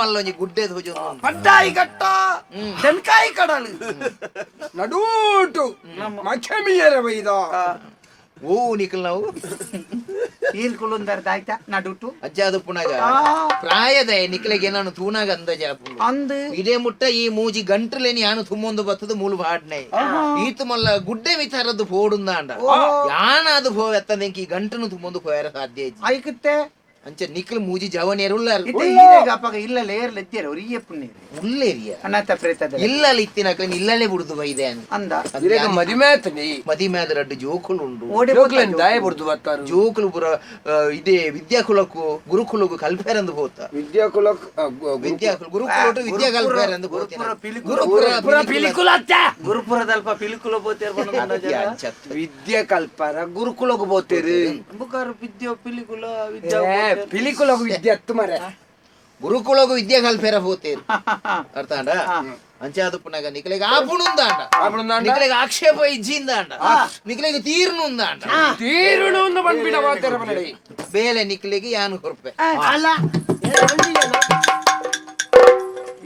ಮಲ್ಲೊಂಜಿ ಗುಡ್ಡೆ ತೋಜು ಪಟ್ಟಾಯಿ ಕಟ್ಟ ತೆನ್ಕಾಯಿ ಕಡಲು ನಡೂಟು ಮಚಮಿಯರ ಬೈದ ಓ ನಿಕಲ್ ನಾವು ಈರ್ಕುಳುಂದರ್ದ ಆಯ್ತಾ ನಡುಟು ಅಜ್ಜ ಅದು ಪುನಗ ಪ್ರಾಯದ ನಿಕ್ಲೆಗೆ ನಾನು ತೂನಾಗ ಅಂದಾಜ ಅಂದು ಇದೇ ಮುಟ್ಟ ಈ ಮೂಜಿ ಗಂಟಲೇನಿ ಯಾನು ತುಮ್ಮೊಂದು ಬತ್ತದ ಮೂಲು ಬಾಡ್ನೆ ಈತು ಮಲ್ಲ ಗುಡ್ಡೆ ವಿಚಾರದ್ದು ಪೋಡುಂದಾಂಡ ಯಾನ ಅದು ಪೋವೆತ್ತಂದೆಂಕಿ ಈ ಗಂಟನು ತುಮ್ಮೊಂದು ಪೋಯರ ಸಾಧ್ಯ ಇಜ್ಜಿ ಐಕತ್ತೆ ಅಂಚೆ ನಿಕ್ಲು ಮೂಜಿ ಜವನೇರುಲ್ಲಾರು ಇತ್ತೆ ಈರೆಗ ಅಪ್ಪಗ ಇಲ್ಲ ಲೇರ್ಲ ಇದ್ದೀರ ಒರಿಯ ಪುಣ್ಯ ಉಲ್ಲೇರಿಯ ಅನಾಥ ಪ್ರೇತದ ಇಲ್ಲಲ್ಲಿ ಇತ್ತಿನಕ್ಲೆ ಇಲ್ಲಲೇ ಬುಡ್ದು ಬೈದೆ ಅಂದ ಇರೇಗ ಮದುವೆ ಆತನಿ ಮದಿಮೆ ಆದ ರಡ್ಡು ಜೋಕುಲು ಉಂಡು ಓಡಿ ಜೋಕ್ಲೆನ್ ದಾಯ ಬುಡ್ದು ಬತ್ತಾರು ಜೋಕುಲು ಪುರ ಇದೇ ವಿದ್ಯಾಕುಲಕ್ಕೂ ಗುರುಕುಲಕ್ಕೂ ಕಲ್ಪೇರಂದು ಪೋತ ವಿದ್ಯಾಕುಲ ವಿದ್ಯಾಕುಲ ಗುರುಕುಲಟು ವಿದ್ಯಾ ಕಲ್ಪೇರಂದು ಗುರುಪುರ ಪಿಲಿಕುಲ ಗುರುಪುರದಲ್ಪ ಪಿಲಿಕುಲ ಬೋತೇರ್ ವಿದ್ಯೆ ಕಲ್ಪಾರ ಗುರುಕುಲకు పోತೇರು ಬುಕಾರು ವಿದ್ಯೆ ಪಿಲಿಕುಲ ವಿದ್ಯಾ ಪಿಲಿಕುಲకు ವಿದ್ಯೆ ಅತ್ತು ಮರೆ ಗುರುಕುಲಗೂ ವಿದ್ಯೆ ಕಲ್ಪೇರ ಪೋತೇರು ಅರ್ಥ ಆಂಡ ಅಂಚೆ ಅದು ಪುನಗ ನಿಕಲೆಗೆ ಆಪುಣುಂದಾಂಡ ನಿಕಲೆಗೆ ಆಕ್ಷೇಪ ಇಜ್ಜಿಂದಾಂಡ ನಿಕಲೆಗೆ ತೀರ್ನು ಉಂದಾಂಡ ತೀರುಣು ಒಂದು ಬಂದ್ಬಿಡ ಮಾತಾರ ಮನಡಿ ಬೇಲೆ ನಿಕಲೆಗೆ ಯಾನು ಕೊರ್ಪೆ ಅಲ್ಲ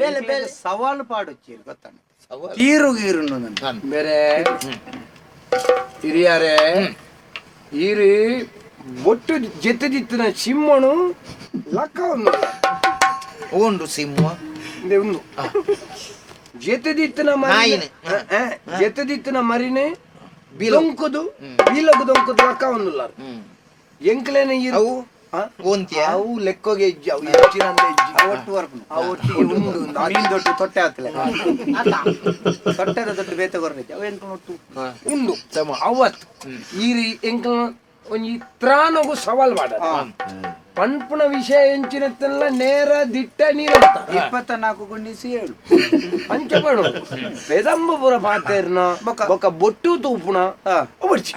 ಬೇಲೆ ಬೇಲೆ ಸವಾಲು ಪಾಡೊಚ್ಚಿ ಗೊತ್ತಾಣ ಸವಾಲು. ತೀರು ಗೀರುನು ಬೇರೆ ಹಿರಿಯಾರೆ ಈರು ಬೊಟ್ಟು ಜೆತ್ತು ಜಿತ್ತಿನ ಸಿಂಹನು ಲಕ್ಕ ಒಂದು ಉಂಡು ಸಿಂಹ ಇದೆ ಒಂದು ಜೆತ್ತದಿತ್ತಿನ ನಾಯಿನೆ. ಜೆತ್ತದಿತ್ತಿನ ಮರಿನೆ ದೊಂಕುದು ಬೀಲಗು ದೊಂಕುದು ಲಕ್ಕ ಒಂದುಲ್ಲಾರು ಎಂಕ್ಲೇನ ಅವು ಓಂತಿಯ ಅವು ಲೆಕ್ಕೋಗೆ ಇಜ್ಜಿ ಅವು ಹೆಚ್ಚಿನಂದ ಇಜ್ಜಿ ಒಟ್ಟು ವರ್ಪುನು ಒಟ್ಟಿಗೆ ಉಂಡು ಮೀನ್ ದೊಡ್ಡ ತೊಟ್ಟೆ ಆತಲೆ ತೊಟ್ಟೆದ ದೊಡ್ಡ ಬೇತೆ ಕೊರ್ನಿಜ್ಜಿ ಅವು ಎಂಕ್ಲ ಒಟ್ಟು ಉಂಡು ಅವತ್ ಈರಿ ಎಂಕ್ಲ ಒಂಜಿ ತ್ರಾನಗು ಸವಾಲ್ ಮಾಡ ಪನ್ಪುನ ವಿಷಯ ಎಂಚಿನತ್ತೆಲ್ಲ ನೇರ ದಿಟ್ಟ ನೀರು 24 ಗುಂಡಿಸಿ 7 ಅಂಚಪಡು ಪೆದಂಬಪುರ ಪಾತೇರ್ನ ಬೊಕ ಬೊಟ್ಟು ತೂಪುಣ ಒಬ್ಬರ್ಚಿ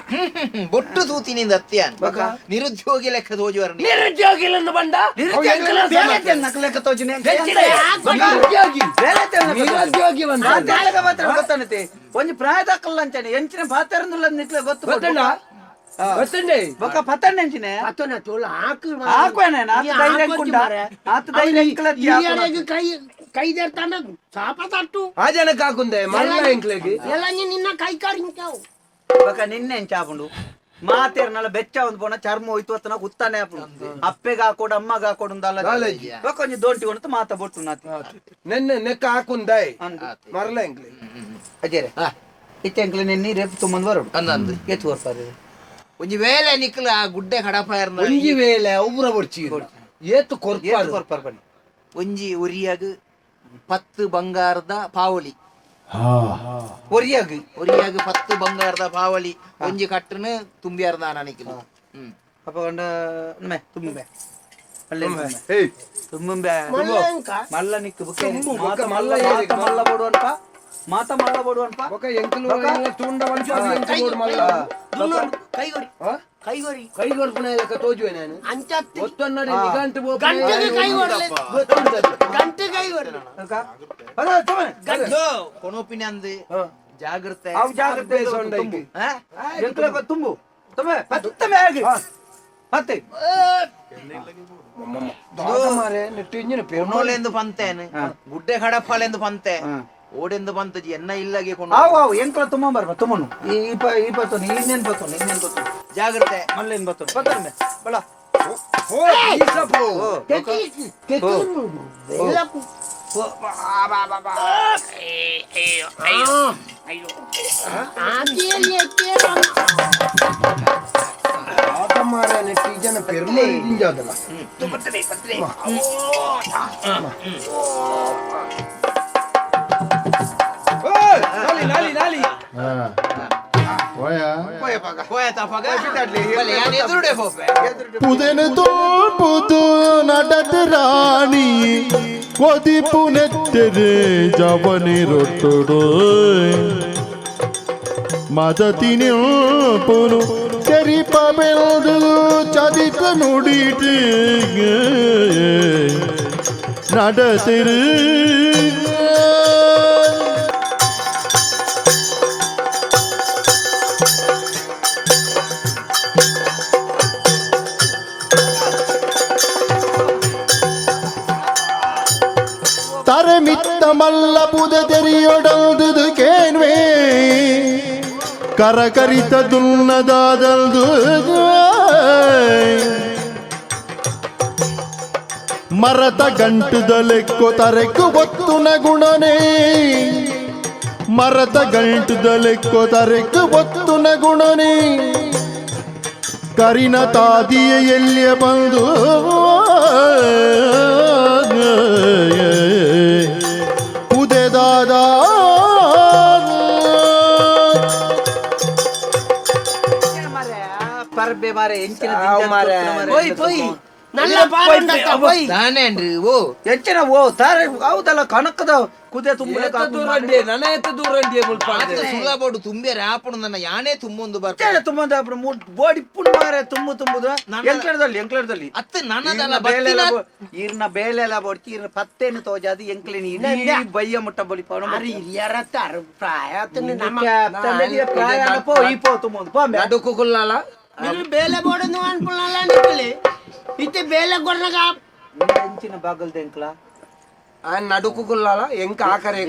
ಬೊಟ್ಟು ತೂತಿನಿಂದ ಅತ್ಯಾನ್ ನಿರುದ್ಯೋಗಿ ಲೆಕ್ಕ ತೋಜುವರ ನಿರುದ್ಯೋಗಿಲನ್ನು ಬಂಡ ನಿರುದ್ಯೋಗಿ ಗೊತ್ತಾನತೆ ಒಂಜಿ ಪ್ರಾಯದ ಅಂಚಾನೆ ಎಂಚಿನ ಪಾತೆರಂದುಲ್ಲ ನಿಕ್ಲೆ ಗೊತ್ತು ಗೊತ್ತಂಡ ಗೊತ್ತಂಡೆ ಬೊಕ ಪತಣ್ಣ ಎಂಚಿನ ಪತನ ತೋಲ ಹಾಕು ಹಾಕುವೇನೆ ಆತ ಧೈರ್ಯ ಕುಂಡ ಆತ ಧೈರ್ಯ ಹಿರಿಯರಿಗೆ ಕೈ ಕೈ ದೇರ್ತಾನ ಸಾಪ ತಟ್ಟು ಆ ಜನಕ್ಕೆ ಹಾಕುಂದೆ ಮಲ್ಲ ಎಂಕ್ಲೆಗೆ ಎಲ್ಲ ನಿನ್ನ ಕೈ ಕಾರಿಂಚಾವು ಬೊಕ ನಿನ್ನೆ ಎಂಚಾಪುಂಡು ಮಾತೇರ್ನಲ್ಲ ಬೆಚ್ಚ ಒಂದು ಪೋಣ ಚರ್ಮ ಹೋಯ್ತು ಅತ್ತನ ಗುತ್ತಾನೆ ಆಪುಂಡು ಅಪ್ಪೆಗೆ ಹಾಕೋಡು ಅಮ್ಮಗ ಹಾಕೋಡು ಅಂದಲ್ಲ ಬೊಕ ಒಂಜಿ ದೋಂಟಿ ಕೊಡ್ತು ಮಾತ ಬೊಟ್ಟು ನಾತಿ ನೆನ್ನೆ ನೆಕ್ಕ ಹಾಕುಂದೆ ಮರಲ ಎಂಕ್ಲೆ ಅಜೇರೆ ಇತ್ತೆ ಎಂಕ್ಲೆ ನಿನ್ನೆ ರೇಪ್ ತುಂಬಂದು ಬರೋಡು ಅಂದಂದು ಎತ್ತು ಬರ್ತಾರೆ ಒಂಜಿ ವೇಳೆ ನಿಕ್ಲ ಆ ಗುಡ್ಡೆ ಕಡಪಾಯರ್ನ ಒಂಜಿ ವೇಳೆ ಒಬ್ಬರ ಬೊಡ್ಚಿ ಏತು ಕೊರ್ಪಾರು ಕೊರ್ಪಾರು ಬನ್ನಿ ಒಂಜಿ ಒರಿಯಾಗ 10 ಬಂಗಾರದ ಪಾವಲಿ ಒರಿಯಾಗ ಒರಿಯಾಗ 10 ಬಂಗಾರದ ಪಾವಲಿ ಒಂಜಿ ಕಟ್ಟನ ತುಂಬಿಯಾರ್ದ ನನಗೆ ಅಪ್ಪ ಕಂಡ ತುಂಬೆ ತುಂಬೆ ಮಲ್ಲ ನಿಕ್ಕು ಬುಕ್ಕೆ ಮಲ್ಲ ಮಲ್ಲ ಬೋಡುವನ್ಪ ಮಾತ ಮಲ್ಲ ಬೋಡುವನ್ಪ ಬೊಕ ಎಂಕಲು ತುಂಡ ವಂಶ ಎಂಕಲು ಮಲ್ಲ ಕೈಗೊರಿ ಕೈಗೊರಿ ಕೈಗೊರ್ಪುನ ಲೆಕ್ಕ ತೋಜುವೆ ನಾನು ಅಂಚತ್ತಿ ಒತ್ತೊನ್ನಡೆ ನಿಗಂಟು ಗಂಟೆಗೆ ಕೈಗೊರ್ಲೆ ಗಂಟೆ ಕೈಗೊರ್ಲೆ ಕೊನೋಪಿನ ಅಂದು ಜಾಗ್ರತೆ ಅವು ಜಾಗ್ರತೆ ತುಂಬು ಎಂಕಲ ತುಂಬು ತುಂಬೆ ಪತ್ತಮೆ ಆಗಿ ಪತ್ತೆ ಕೊನೋಲೆಂದು ಪಂತೇನು ಗುಡ್ಡೆ ಕಡಪಾಲೆಂದು ಪಂತೆ ಓಡೆಂದು ಬಂತಜಿ ಎನ್ನ ಇಲ್ಲಗೆ ಕೊಂಡು ಆವು ಆವು ಎಂಕಲ ತುಂಬ ಬರ್ಬ ತುಂಬನು ಈ ಈ ಬತ್ತೋನು ಇನ್ನೇನ್ ಬತ್ತೋನು ಇನ್ನೇನ್ ಬತ್ತೋನು ಜಾಗ್ರತೆ ಮಲ್ಲೇನ್ ಬತ್ತೋನು ಬತ್ತೋನು ಬಳ ಓ ಈಸಪೋ ಆತ ಮಾರನೆ ಟೀಜನ ಪೆರ್ಮೆ ದಿಂಜಾದಲ್ಲ ಪತ್ತಲೆ ಪತ್ತಲೆ ಲಾಲಿ ಲಾಲಿ ಪುದೆನ ತೋಪುದು ನಡದ ರಾಣಿ ಕೊದಿಪು ನೆತ್ತೆರೆ ಜವನಿ ರೊಟ್ಟುಡು ಮದತಿನಿ ಪುನು ಚರಿಪ ಬೆಲ್ದು ಚದಿತ ನುಡಿಟಿ நடத்திரு ತರಮಿತ್ತ ಮಲ್ಲ ಪುದ ತೆರಿಯೊಡಲ್ದುದು ಕೇನ್ವೆ ಕರಕರಿತ ದುನ್ನದಾದಲ್ದು ಮರತ ಗಂಟುದಲೆಕ್ಕೊ ತರೆಕ್ಕು ಒತ್ತುನ ಗುಣನೇ ಮರತ ಗಂಟುದಲೆಕ್ಕೊ ತರೆಕ್ಕು ಒತ್ತುನ ಗುಣನೇ ಕರಿನ ತಾದಿಯ ಎಲ್ಲಿಯ ಬಂದು ಉದೆದಾದ ಪರ್ಬೆ ಮಾರೆ ಎಂಚಿನ ಪೋಯ್ ಪೋಯ್ நல்ல பாருண்டா போய் தானேன்று ಓ ಎಂಚಿನ ಓ ತಾರೆ ಹೌದಲ್ಲ ಕಣಕದ ಕುದೆ ತುಂಬ ದೂರಂಡಿ ನನ್ನ ಎತ್ತ ದೂರಂಡಿ ಮುಲ್ಪಾಂಡೆ ಸುಲಭಡು ತುಂಬಿಯರೆ ಆಪುಡು ನನ್ನ ಯಾನೇ ತುಂಬೊಂದು ಬರ್ತಾರೆ ತುಂಬೊಂದು ಆಪುಡು ಬೋಡಿ ಪುಣ್ ಮಾರೆ ತುಂಬು ತುಂಬುದು ಎಂಕ್ಲಡದಲ್ಲಿ ಎಂಕ್ಲಡದಲ್ಲಿ ಅತ್ತ ನನ್ನದಲ್ಲ ಬತ್ತಿನ ಈರ್ನ ಬೇಲೆಲ ಬೋಡ್ತಿ ಈರ್ನ ಪತ್ತೇನು ತೋಜಾದು ಎಂಕ್ಲೇನಿ ಇಡೀ ಬಯ್ಯ ಮುಟ್ಟ ಬಲಿ ಪವನ ಅರೆ ಹಿರಿಯರತ್ತ ಅರು ಪ್ರಾಯ ನಮ್ಮ ಪ್ರಾಯ ಪೋ ಈ ಪೋ ತುಂಬೊಂದು ಪೋ ನಡುಕು ಕುಲ್ಲಾಲ మీరు ಬೇಲೆ ಬೋಡನ್ನು ಅನ್ಪುಲ್ಲ ನಿಕ್ಕಲಿ ಇತ್ತೆ ಬೇಲೆ ಕೊರ್ನಗ ಎಂಚಿನ ಬಾಗಲ್ದ ಎಂಕ್ಲ ಆ ನಡುಕು ಕುಲ್ಲಾಲ ಎಂಕ ಆಕರೆ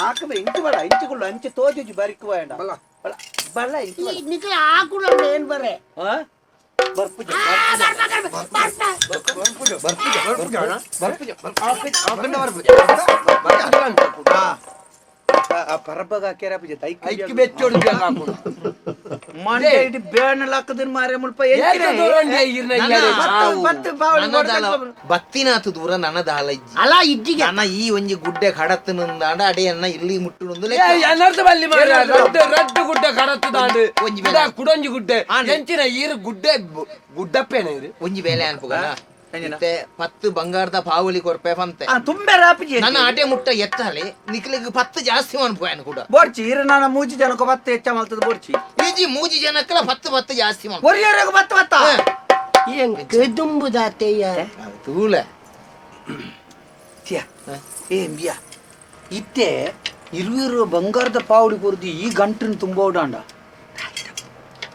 ಆಕಬೆ ಇಂಚು ಬಲ ಇಂಚುకుళ్ళు ಅಂಚೆ ತೋಜುಜಿ ಬರಿಕು ಬೇಡ ಬಲ ಬಲ ಇಂಚು ಬಲ ನಿಕ್ಕಲ ಆಕುಲ ಏನ್ ಬರೆ ಆ ಬರ್ಪುಜ ಬರ್ಪುಜ ಬರ್ಪುಜ ಬರ್ಪುಜ ಬರ್ಪುಜ ಬರ್ಪುಜ ಬರ್ಪುಜ ಪರಬಗ ಹಾಕ್ಯಾರ ಐಕ್ ಬೆಚ್ಚೋಡು ಬೇಕಾಪುಂಡು ಮಂಡೆ ಇಡಿ ಬೇಣ ಲಕ್ಕದಿನ ಮಾರೆ ಮುಲ್ಪ ಬತ್ತಿನಾತು ದೂರ ನನದಾಲ ಇಜ್ಜಿ ಅಲ ಇಜ್ಜಿಗೆ ನನ ಈ ಒಂಜಿ ಗುಡ್ಡೆ ಕಡತ್ತನಂದಾಂಡ ಅಡೆಯನ್ನ ಇಲ್ಲಿ ಮುಟ್ಟುನೊಂದು ಅನರ್ಥ ಬಲ್ಲಿ ಮಾರ ರಡ್ಡು ರಡ್ಡು ಗುಡ್ಡೆ ಕಡತ್ತದಾಂಡು ಒಂಜಿ ಕುಡ ಕುಡೊಂಜಿ ಗುಡ್ಡೆ ಎಂಚಿನ ಈರು ಗುಡ್ಡೆ ಗುಡ್ಡಪ್ಪೇನ ಇರು ಒಂಜಿ ಬೇಲೆ ಅನ್ಪುಗನ ಇತ್ತೆ 10 ಬಂಗಾರದ ಪಾವಲಿ ಕೊರ್ಪೆ ಪಂತೆ ತುಂಬೆ ರಾಪಿಜಿ ನನ್ನ ಆಟೆ ಮುಟ್ಟ ಎತ್ತಾಲೆ ನಿಕ್ಲಿಗ್ 10 ಜಾಸ್ತಿ ಮನ್ಪು ಕೂಡ ಬೋರ್ಚಿ ಇರು ನಾನು 3 ಜನಕ್ಕೆ 10 ಹೆಚ್ಚ ಮಲ್ತದ ಬೋರ್ಚಿ ಈಜಿ 3 ಜನಕ್ಕಲ 10 10 ಜಾಸ್ತಿ ಮನ್ಪು ಒರಿಯರಿಗೆ 10 10 ಎಂಕ್ ದುಂಬುದಾತೆಯ ತೂಲ ಏ ಅಂಬಿಯ ಇತ್ತೆ ಇರುವಿರು ಬಂಗಾರದ ಪಾವಲಿ ಕೊರ್ದು ಈ ಗಂಟನ್ನು ತುಂಬ ಓಡಾಂಡ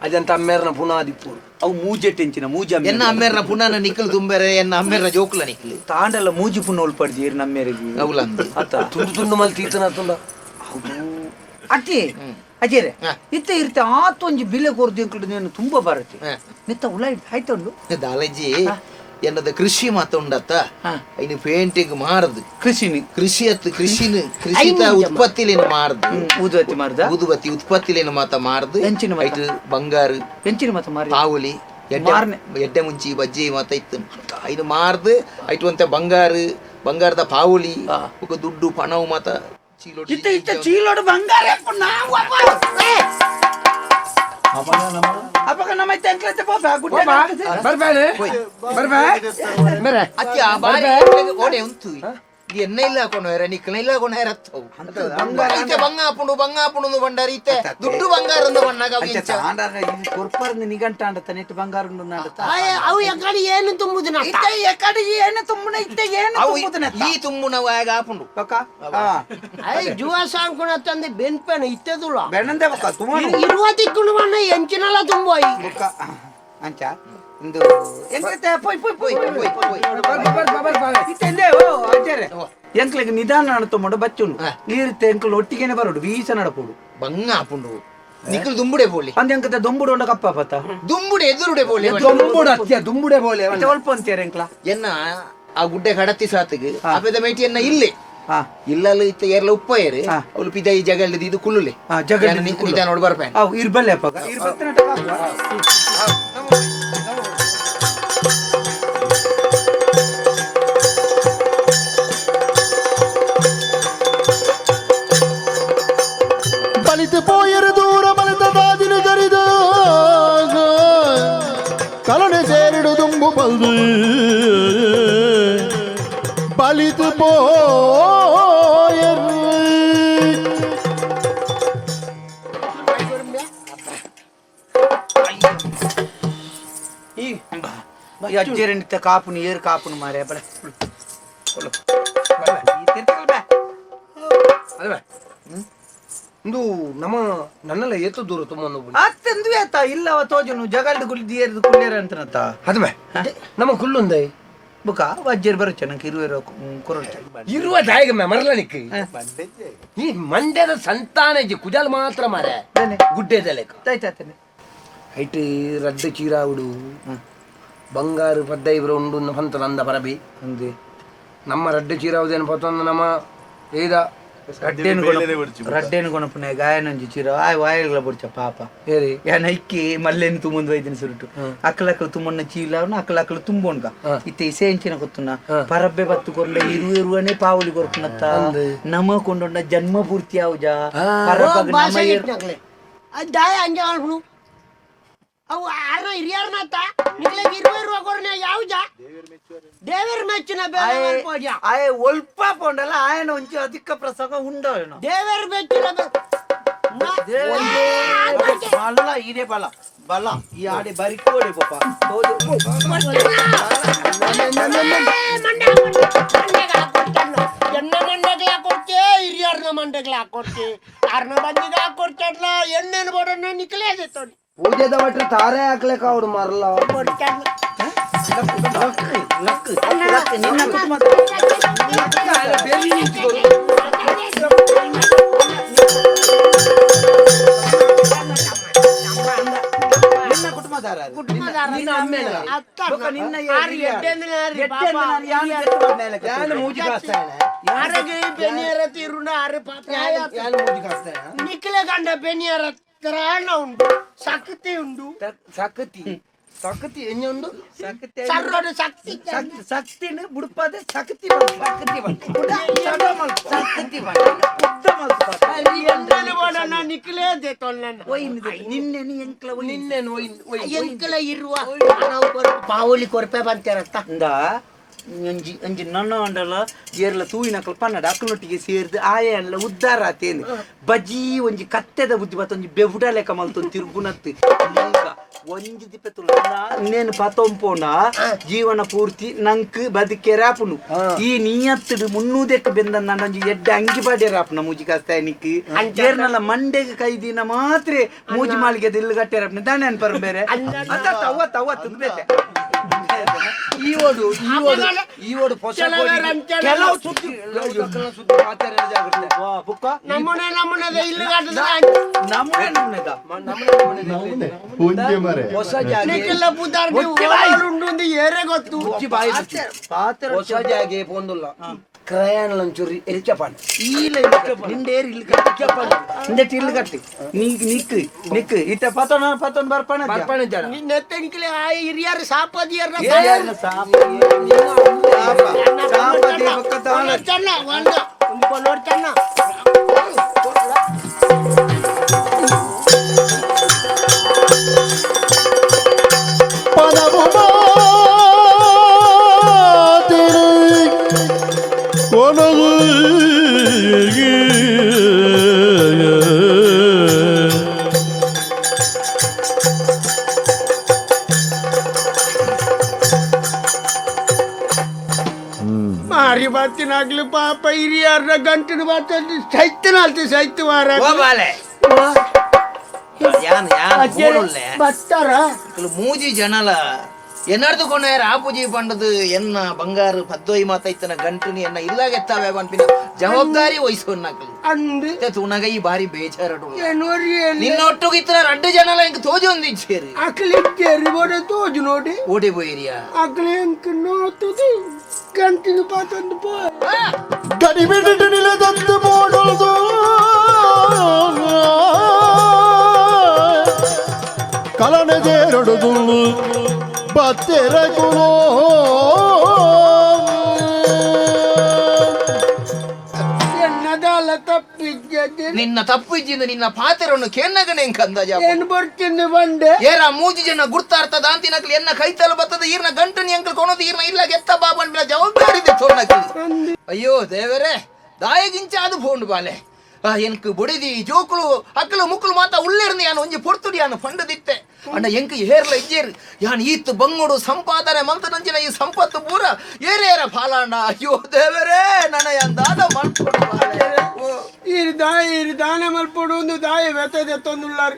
ಅದಂತ ಅಮ್ಮೇರ್ನ ಪುನಾದಿಪ್ಪುರು ಅವು ಮೂಜೆ ಟೆಂಚಿನ ಮೂಜೆ ಎನ್ನ ಅಮ್ಮೇರ್ನ ಪುನಾನ ನಿಕ್ಕಲು ತುಂಬೆರೆ ಎನ್ನ ಅಮ್ಮೇರ್ನ ಜೋಕುಲ ನಿಕ್ಕಲು ತಾಂಡಲ್ಲ ಮೂಜಿ ಪುಣ್ಣ ಉಳ್ಪಡ್ದು ಇರು ನಮ್ಮೇರಿಗೆ ಅವಲಂದು ಅತ್ತ ತುಂಡು ತುಂಡು ಮಲ್ ತೀತನ ತುಂಡ ಅಟ್ಟಿ ಅಜೇರೆ ಇತ್ತೆ ಇರ್ತೆ ಆತೊಂಜಿ ಬಿಲೆ ಕೊರ್ದು ಎಂಕುಲು ನೀನು ತುಂಬ ಬರುತ್ತೆ ನಿತ್ತ ಉಳ ಆಯ್ತುಂಡು ದಾಲಜಿ ಎನ್ನದ ಕೃಷಿ ಮಾತ ಉಂಡತ್ತ ಇನ್ನು ಪೇಂಟಿಂಗ್ ಮಾರದು ಕೃಷಿನಿ ಕೃಷಿ ಅತ್ತು ಕೃಷಿನ ಕೃಷಿತ ಉತ್ಪತ್ತಿಲೇನು ಮಾರದು ಊದುಬತ್ತಿ ಮಾರದ ಊದುಬತ್ತಿ ಉತ್ಪತ್ತಿಲೇನು ಮಾತ ಮಾರದು ಎಂಚಿನ ಮಾತ? ಬಂಗಾರು ಎಂಚಿನ ಮಾತ ಮಾರಿ ಪಾವಲಿ ಎಡ್ಡೆ ಮುಂಚಿ ಬಜ್ಜಿ ಮಾತ ಇತ್ತು ಐನು ಮಾರ್ದು ಐಟು ಅಂತ ಬಂಗಾರು ಬಂಗಾರದ ಪಾವಲಿ ఒక ದುಡ್ಡು ಪಣವು ಮಾತ ಚೀಲೋಡು ಇತ್ತ ಇತ್ತ ಚೀಲೋಡು ಬಂಗಾರ ಅಪ್ಪಗ ನಮ್ಮ ಎಂಕ್ಲತ್ತೆ ಪಾಪ ಗುಡ್ಡೆ ಬರ್ಬೇನೆ ಬರ್ಬೇ ಮೇರೆ ಅತ್ಯ ಬಾರಿ ಓಡೆ ಉಂತು ಎನ್ನ ಇಲ್ಲ ಕೊನೋರ ನಿಕ್ಕನ ಇಲ್ಲ ಕೊನೋರ ಅತ್ತವು ಇತ್ತೆ ಬಂಗಾಪುಂಡು ಬಂಗಾಪುಂಡು ಬಂಡಾರ ಇತ್ತೆ ದುಡ್ಡು ಬಂಗಾರ ಅಂದ ಬಣ್ಣಾಗ ಅವು ಎಂಚ ಕೊರ್ಪರ್ನ ನಿಗಂಟ ಅಂಡತ ನೆಟ್ ಬಂಗಾರ ಅವು ಎಕಡೆ ಏನು ತುಂಬುದು ಇತ್ತೆ ಎಕಡೆ ಏನು ತುಂಬುನ ಇತ್ತೆ ಏನು ಅವು ತುಂಬುದನ ಈ ತುಂಬುನವ ಆಗ ಆಪುಂಡು ಬಕ್ಕ ಅಯ್ಯ ಜುವ ಸಾಂಕುಣ ತಂದೆ ಬೆನ್ಪೇನ ಇತ್ತೆದುಳ ಬೆಣ್ಣಂದೆ ಬಕ್ಕ ತುಮನು ಇರುವ ತಿಕ್ಕುಂಡು ಬಣ್ಣ ಎಂಚಿನಲ್ಲ ತುಂಬೋಯ್ ಬಕ್ಕ ಅಂಚ ಇಂದು ಎಂಕ್ಲತ್ತೆ ಪೋಯ್ ಪೋಯ್ ಪೋಯ್ ಪೋಯ್ ಪೋಯ್ ಇತ್ತೆ ಓ ಅಜ್ಜರೆ ಎಂಕ್ಲೆಗ್ ನಿಧಾನ ನಡತೊಂಬಂಡು ಬಚ್ಚುಂಡು ನೀರು ಎಂಕ್ಲು ಒಟ್ಟಿಗೆನೆ ಬರೋಡು ಬೀಸ ನಡಪೋಡು ಬಂಗಾಪುಂಡು ನಿಕ್ಕಲು ದುಂಬುಡೆ ಪೋಲಿ ಅಂದ ಎಂಕತೆ ದೊಂಬುಡು ಉಂಡ ಕಪ್ಪ ಪತ್ತ ದುಂಬುಡೆ ಎದುರುಡೆ ಪೋಲಿ ದುಂಬುಡು ಅತ್ಯ ದುಂಬುಡೆ ಬೋಲೆ ಒಲ್ಪ ಅಂತೀರ ಎಂಕ್ಲ ಎನ್ನ ಆ ಗುಡ್ಡೆ ಕಡತಿ ಸಾತಿಗೆ ಅಪೆದ ಮೇಟಿ ಎನ್ನ ಇಲ್ಲೇ ಇಲ್ಲಲ್ಲ ಇತ್ತ ಏರ್ಲ ಉಪ್ಪ ಏರು ಅವಳು ಪಿದ ಈ ಜಗಲ್ದ ಇದು ಕುಳ್ಳುಲೆ ಜಗಲ್ದ ನಿಧಾನ ನೋಡಿ ಬರ್ಪೇನೆ ಅವು ಇರ್ಬಲ್ಲೆ ಅಪ್ಪ ಇರ್ಬತ್ತನ ಬಲಿತು ಪೋಯರು ದೂರ ಬಲಿತ ದಾಜಿನ ಕರಿದ ಕಲನೆ ಸೇರಿಡು ದುಂಬು ಬಲ್ದು ಬಲಿತು ಪೋಯರು ಅಜ್ಜೆರಣಿತ ಕಾಪುನು ಏರು ಕಾಪುನು ಮಾರೆ ಬಡ ಅಲ್ವೇ ಇಂದು ನಮ್ಮ ನನ್ನೆಲ್ಲ ಏತು ದೂರ ತುಂಬ ಅತ್ತೆಂದು ಏತ ಇಲ್ಲವ ತೋಜನು ಜಗಲ್ದು ಗುಲ್ದಿ ಏರ್ದು ಕುಳ್ಳೇರ ಅಂತನತ ಅದುವೆ ನಮ್ಮ ಕುಲ್ಲುಂದೈ ಬುಕ ವಜ್ಜೇರ್ ಬರುಚ್ಚ ನಂಗೆ ಇರುವ ಕೊರೊಚ್ಚ ಇರುವ ದಾಯಿಗ ಮರಲ ನಿಕ್ ಈ ಮಂಡ್ಯದ ಸಂತಾನಜಿ ಕುಜಲ್ ಮಾತ್ರ ಮಾರೆ ಗುಡ್ಡೆದ ಲೆಕ್ಕ ತಾಯ್ತಾತನೆ ಐಟ್ ರಡ್ಡು ಚೀರಾವುಡು ಬಂಗಾರು ಪದ್ದೈಬ್ರ ಉಂಡು ಪಂತ ನಂದ ಪರಬಿ ಅಂದೆ ನಮ್ಮ ರಡ್ಡು ಚೀರಾವುದೇನು ಪತ್ತೊಂದು ನಮ್ಮ ಏದ ರಡ್ಡೇನು ಕೊನಪುನೆ ಗಾಯನೊಂಜಿ ಚೀರ ಆಯ್ ವಾಯಲ್ಗಳ ಬುಡ್ಚ ಪಾಪ ಏರಿ ಯಾನ ಇಕ್ಕಿ ಮಲ್ಲೇನು ತುಂಬುಂದು ವೈದಿನ ಸುರುಟು ಅಕ್ಕಲಕ್ಕಲು ತುಮ್ಮಣ್ಣ ಚೀಲವನ ಅಕ್ಕಲಕ್ಕಲು ತುಂಬುಣ್ಗ ಇತ್ತೆ ಇಸೆಂಚಿನ ಗೊತ್ತುನ ಪರಬ್ಬೆ ಬತ್ತು ಕೊರ್ಲ ಇರು ಇರುವನೆ ಪಾವಲಿ ಕೊರ್ಪುನತ್ತ ನಮ ಕೊಂಡೊಂಡ ಜನ್ಮ ಪೂರ್ತಿ ಆವುಜ ಪರಬ್ಬಗ್ ನಮ ದಾಯ ಅಂಜ ಅನ್ಪುನು ಅವು ಆರ್ನ ಹಿರಿಯರ್ನತ್ತ ನಿಕ್ಲೆಗ್ ಇರುವ ಇರುವ ಕೊರ್ನೆ ಯಾವ್ಜ ದೇವರ ಮೆಚ್ಚಿನ ಬೇರೆ ಮಲ್ಪೋಜ ಆಯೆ ಒಲ್ಪ ಪೋಂಡಲ್ಲ ಆಯನ ಒಂಚಿ ಅಧಿಕ ಪ್ರಸಂಗ ಉಂಡವೇನೋ ದೇವರ ಮೆಚ್ಚಿನ ಬಲ ಇದೇ ಬಲ ಬಲ ಈ ಆಡೆ ಬರಿಕೋಡೆ ಪಾಪ ಎಣ್ಣ ಮಂಡೆಗ್ಲ ಕೊಡ್ತೇ ಹಿರಿಯರ್ನ ಮಂಡೆಗ್ಲ ಕೊಡ್ತೆ ಅರ್ನ ಬಂದಿಗ ಕೊಡ್ತಾಡ್ಲ ಎಣ್ಣೆನ ಬೋಡನ್ನ ನಿಕ್ಲೆ ಅದೇ ಪೂಜೆದ ಬಟ್ರೆ ತಾರೆ ಹಾಕ್ಲಿಕ್ಕೆ ಅವ್ರು ಮರಲ ನಿನ್ನ ಕುಟುಂಬ ನಿನ್ನ ಕುಟುಂಬದಾರ ಅರೆಗೆ ಬೆನಿಯರ ತಿರುನ ಅರೆ ಪಾಪ ನಿಕ್ಲೆ ಗಂಡ ಬೆನಿಯರ ತ್ರಾಣ ಉಂಡು ಶಕ್ತಿ ಉಂಡು ಸಕತಿ ಸಕತಿ ಎಣ್ಣೆ ಉಂಡು ಸರ್ರೋಡು ಶಕ್ತಿ ಶಕ್ತಿನ ಬುಡ್ಪಾದೆ ಸಕತಿ ಸಕತಿ ಸಕತಿ ನಿಕ್ಲೆ ನಿನ್ನೆ ಎಂಕ್ಲ ನಿನ್ನೆ ಎಂಕ್ಲ ಇರುವ ನಾವು ಪಾವಲಿ ಕೊರ್ಪೆ ಬಂತೇರತ್ತ ಅಂಜಿ ಅಂಜಿ ನನ್ನ ಅಂಡಲ ಏರ್ಲ ತೂಯಿನಕಲ್ ಪನ್ನಡ ಅಕ್ಕನೊಟ್ಟಿಗೆ ಸೇರ್ದು ಆಯ ಅಲ್ಲ ಉದ್ದಾರ ಆತೇನು ಬಜಿ ಒಂಜಿ ಕತ್ತೆದ ಬುದ್ಧಿ ಬತ್ತ ಒಂಜಿ ಬೆವುಡ ಲೆಕ್ಕ ಮಲ್ತೊಂದು ತಿರುಗುನತ್ತು ಮಂಗ ಒಂಜಿ ದಿಪ್ಪೆತುಲ್ಲ ಇನ್ನೇನು ಪತೊಂಪೋಣ ಜೀವನ ಪೂರ್ತಿ ನಂಕ್ ಬದುಕೆ ರಾಪುನು ಈ ನಿಯತ್ತುಡು ಮುನ್ನೂದೆಕ್ ಬೆಂದ ನನ್ನ ಒಂಜಿ ಎಡ್ಡೆ ಅಂಗಿ ಪಾಡೆ ರಾಪುನ ಮೂಜಿ ಕಾಸ್ತಾಯನಿಕ್ ಏರ್ನಲ್ಲ ಮಂಡೆಗೆ ಕೈದಿನ ಮಾತ್ರ ಮೂಜಿ ಮಾಳಿಗೆ ಇಲ್ಲು ಗಟ್ಟೆ ರಾಪುನ ದಾನೆ ಅನ್ಪರ್ ಬೇರೆ ಅತ್ತ ಅವ್ವ ಅವ್ವ ತುಂಬೇತೆ ಈ ಓಡು ಈ ಓಡು ಈ ಓಡು ಹೊಸ ಕೆಲವು ಸುದ್ದಿ ಸುದ್ದಿ ಮಾತಾಡ ಜಾಗ್ರತೆ ಬುಕ್ಕ ನಮ್ಮನೆ ನಮ್ಮನೆದ ಇಲ್ಲು ನಮ್ಮನೆ ನಮ್ಮನೆದ ನಮ್ಮನೆ ಒಂಜೆ ಮರೆ ಹೊಸ ಜಾಗೆ ನಿಕ್ಕೆಲ್ಲ ಬುದ್ದಾರ್ಗೆ ಉಂಡು ಒಂದು ಏರೆ ಗೊತ್ತು ಮುಚ್ಚಿ ಬಾಯಿ ಮುಚ್ಚಿ. ಹೊಸ ಜಾಗೆ ಪೋಂದುಲ್ಲ ಕ್ರಯಾನ್ ಲಂಚೂರಿ ಹೆಚ್ಚ ಪಾಂಡ್ ಈಲ ನಿಂಡೇರು ಇಲ್ಲಿ ಕಟ್ಟಿ ಇಂದೆಟ್ ಇಲ್ಲಿ ಕಟ್ಟಿ ನೀಕ್ ನಿಕ್ ನಿಕ್ ಇತ್ತ ಪತೋನ ಪತೋನ್ ಬರ್ಪಣ ಬರ್ಪಣ ಜನ ನೆತ್ತೆಂಕ್ಲೆ ಆ ಹಿರಿಯರು ಸಾಪದಿಯರ್ನ ಚಣ್ಣ ಒಂದ ಒಂದು ನೋಡ್ಚಣ್ಣ ಪದವು ಮಾತಿರು ಕೊನಗು ಮಾರಿ ಬಾತಿನಾಗ್ಲಿ ಪಾಪ ಹಿರಿಯರ್ನ ಗಂಟಿನ ಬಾತ ಸೈತನಾಲ್ತಿ ಸೈತು ವಾರ ಬಾಲೆ ಯಾನ್ ಯಾನ್ ಬೋಳುಲ್ಲೆ ಬತ್ತಾರ ಮೂಜಿ ಜನಲ ಎನ್ನಾರ್ದು ಕೊನೆಯರ ಆಪುಜಿ ಪಂಡದು ಎನ್ನ ಬಂಗಾರು ಪದ್ದೋಯಿ ಮಾತೈತನ ಗಂಟುನಿ ಎನ್ನ ಇಲ್ಲಾಗೆತ್ತಾವೆ ಪನ್ಪಿನ ಜವಾಬ್ದಾರಿ ವಹಿಸೋನ್ನಾಕಲು ಅಂದು ತುಣಗ ಈ ಬಾರಿ ಬೇಜಾರಡು ಏನೋರಿ ನಿನ್ನ ಒಟ್ಟುಗೆ ಇತರ ರಡ್ಡು ಜನಲ ಇಂಕ ತೋಜಿ ಒಂದಿಚ್ಚೇರಿ ಅಕ್ಲಿ ಜೇರಿ ಬೋಡೆ ತೋಜು ನೋಡಿ ಓಡಿ ಪೋಯಿರಿಯಾ ಅಕ್ಲಿ ಎಂಕ್ ನೋತುದು ಗಂಟಿನ ಪಾತಂದು ಪೋ ಗಡಿಬಿಡಿಡು ನಿಲದಂದು ಮೋಡೊಳ್ದು ಕಲನೆ ಜೇರೊಡುದು ಬತ್ತೆರ ಕುಲೋ ಎನ್ನದಾಲ ತಪ್ಪಿದ್ದೆ ನಿನ್ನ ತಪ್ಪು ಇಜ್ಜಿಂದ ನಿನ್ನ ಪಾತೆರನ್ನು ಕೆನ್ನಗನೆ ಅಂದಾಜ ಏನ್ ಬರ್ತೀನಿ ಬಂಡೆ ಏರ ಮೂಜಿ ಜನ ಗುರ್ತಾರ್ತ ದಾಂತಿನಕ್ಲಿ ಎನ್ನ ಕೈತಲ ಬತ್ತದ ಈರ್ನ ಗಂಟು ಅಂಕಲ್ ಕೊನೋದು ಈರ್ನ ಇಲ್ಲ ಗೆತ್ತ ಬಾಬನ್ ಜವಾಬ್ದಾರಿ ಇದೆ ತೋರ್ನಕ್ಲಿ ಅಯ್ಯೋ ದೇವರೇ ದಾಯಗಿಂಚ ಅದು ಫೋನ್ ಬಾಲೆ ಆ ಎನ್ಕ್ ಬೊಡಿದಿ ಜೋಕುಲು ಅಕ್ಕಲು ಮುಕ್ಕಲು ಮಾತ ಉಳ್ಳೆರ್ನಿ ಯಾನ್ ಒಂಜಿ ಪೊರ್ತುಡಿ ಯಾನ್ ಫಂಡದಿತ್ತೆ ಅಣ್ಣ ಎಂಕ್ ಹೇರ್ಲ ಇಜ್ಜೇರ್ ಯಾನ್ ಈತ್ ಬಂಗೋಡು ಸಂಪಾದನೆ ಮಂತನಂಚಿನ ಈ ಸಂಪತ್ತು ಪೂರ ಏರೇರ ಫಾಲಾಣ ಅಯ್ಯೋ ದೇವರೇ ನನ ಯಾನ್ ದಾದ ಮಲ್ಪೊಡು ಬಾಲೆ ಓ. ಇರು ದಾಯ ಇರು ದಾನ ಮಲ್ಪೊಡು ಒಂದು ದಾಯ ವ್ಯಥೆ ತೊಂದುಳ್ಳಾರು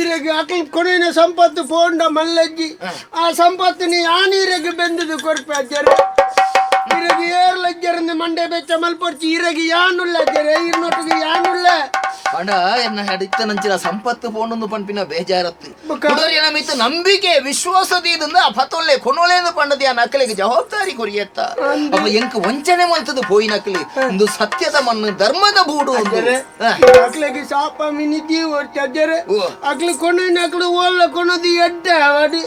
ಇರಗೆ ಅಕ್ಲಿ ಕೊನೆಯ ಸಂಪತ್ತು ಪೋಂಡ ಮಲ್ಲಜ್ಜಿ ಆ ಸಂಪತ್ತಿನ ಯಾನ್ ಇರಗೆ ಬೆಂದದು ಕೊರ್ಪೆ ಅಜ್ಜರೆ ಇರಗೆ ಏರ್ಲಜ್ಜರಂದು ಮಂಡೆ ಬೆಚ್ಚ ಮಲ್ಪೊರ್ಚಿ ಇರಗೆ ಯಾನುಲ್ಲ ಅಜ್ಜರೆ ಇರ್ನೊಟ್ಟಿಗೆ ಯಾನುಲ್ಲ ಅಣ್ಣ ಎನ್ನ ಹಿಡಿತನಂಚಿನ ಸಂಪತ್ತು ಪೋಂಡೊಂದು ಪಂಪಿನ ಬೇಜಾರತ್ತು ಬುಕ್ಕ. ಕುಡೋರಿಯ ಮಿತ್ತು ನಂಬಿಕೆ ವಿಶ್ವಾಸದೀದಿಂದ ಆ ಪತೊಲ್ಲೆ ಕೊನೊಲೇಂದು ಪಂಡದಿ ಆ ನಕಲಿಗೆ ಜವಾಬ್ದಾರಿ ಕೊರಿಯತ್ತ ಅಪ್ಪ ಎಂಕ್ ವಂಚನೆ ಮಲ್ತದು ಪೋಯಿ ನಕಲಿ ಒಂದು ಸತ್ಯದ ಮಣ್ಣು ಧರ್ಮದ ಬೂಡು ಒಂದು. ಆ, ಅಕ್ಲಿಗೆ ಶಾಪ ಮಿನಿದಿ ಒರ್ಚಿ ಅಜ್ಜರೆ ಓ. ಅಕ್ಲಿ ಕೊನೆಯ ಅಕ್ಲು ಓಲ್ಲ ಕೊನದು ಎಡ್ಡೆ ಅವಡು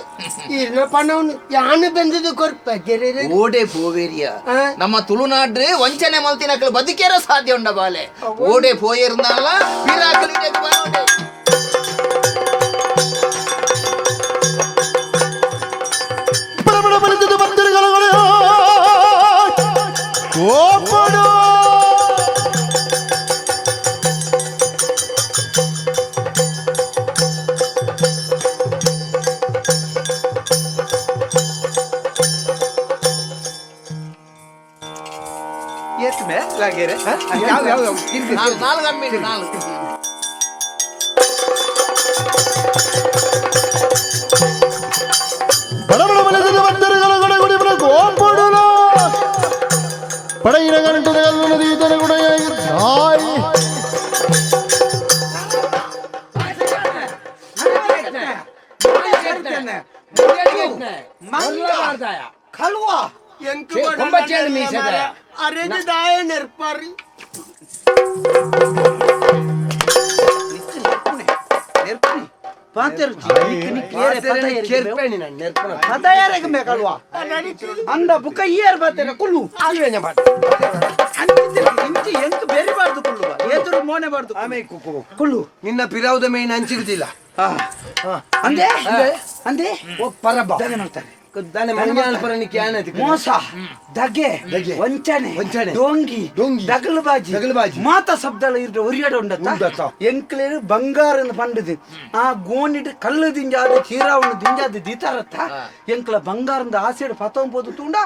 ಇರ್ನ ಪಣವನು ಯಾನು ಬೆಂದದು ಕೊರ್ಪೆ ಅಜ್ಜರೆ ಓಡೆ ಪೋವೇರಿಯ ಆ. ನಮ್ಮ ತುಳುನಾಡ್ರೆ ವಂಚನೆ ಮಲ್ತಿನಕಲು ಬದುಕೇರ ಸಾಧ್ಯ ಉಂಡ ಬಾಲೆ ಓಡೆ ಪೋಯಿರ್ನಲ್ಲ ಪಿರಾಕಲಿ ಬಾರೋಡೆ ಬಡಬಡ ಬಲಿತದ ಬಂದಿರುಗಳು ಕೋಪಡು ಏತ್ ಮೇ ಲಾಗೇರೆ ಯಾವ ಯಾವ ಯಾವ ನಾಲ್ ನಾಲ್ಕು ಗಮ್ಮಿ ನಾಲ್ಕು ಬಡಬಡ ಬಲಿತದ ಬಂದಿರುಗಳು ಗುಡಿ ಕೋಪಡು ಪಡೆಯಿನ ಗಂಟದ ನದಿ ಗುಡೆಯ ತಾಯಿ ಕಲ್ವಾ ಕೊಂಬಚ್ಚೇಳು ಮೀಸೆದಾಯ. ಅರೆಗೆ ದಾಯ ನೆರ್ಪಾರಿ ಅಂದ ಬುಕ್ಕ ಇಯರ್ ಬಾತೇನೆ ಕುಲ್ಲು ಇಂಚಿ ಎಂಕ್ ಬೇರೆ ಬಾರ್ದು ಕುಲ್ಲು ಎದುರು ಮೋನೆ ಬಾರ್ದು ಕುಲ್ಲು ನಿನ್ನ ಪಿರಾವುದ ಮೇನ್ ಅಂಚಿರುದಿಲ್ಲ ಅಂದೆ ಅಂದೆ ಓ ಪರಬ ದಾನೆ ಮಾಡ್ತಾರೆ ಮೋಸ ದಗೆ ವಂಚನೆ ವಂಚನೆ ಡೋಂಗಿ ಡೋಂಗಿ ದಗಲುಬಾಜಿ ದಗಲುಬಾಜಿ ಮಾತ ಶಬ್ದಲ ಇರ್ಡ ಒರಿಯಡ ಉಂಡತ್ತ ಎಂಕ್ಲೇರು ಬಂಗಾರನ ಪಂಡದು ಆ ಗೋಣಿಡ್ ಕಲ್ಲು ದಿಂಜಾದ ಚೀರಾವಣ ದಿಂಜಾದ ದೀತಾರತ್ತ ಎಂಕ್ಲ ಬಂಗಾರದ ಆಸೆಡ್ ಪತೊಂಬೋದು ತೂಂಡ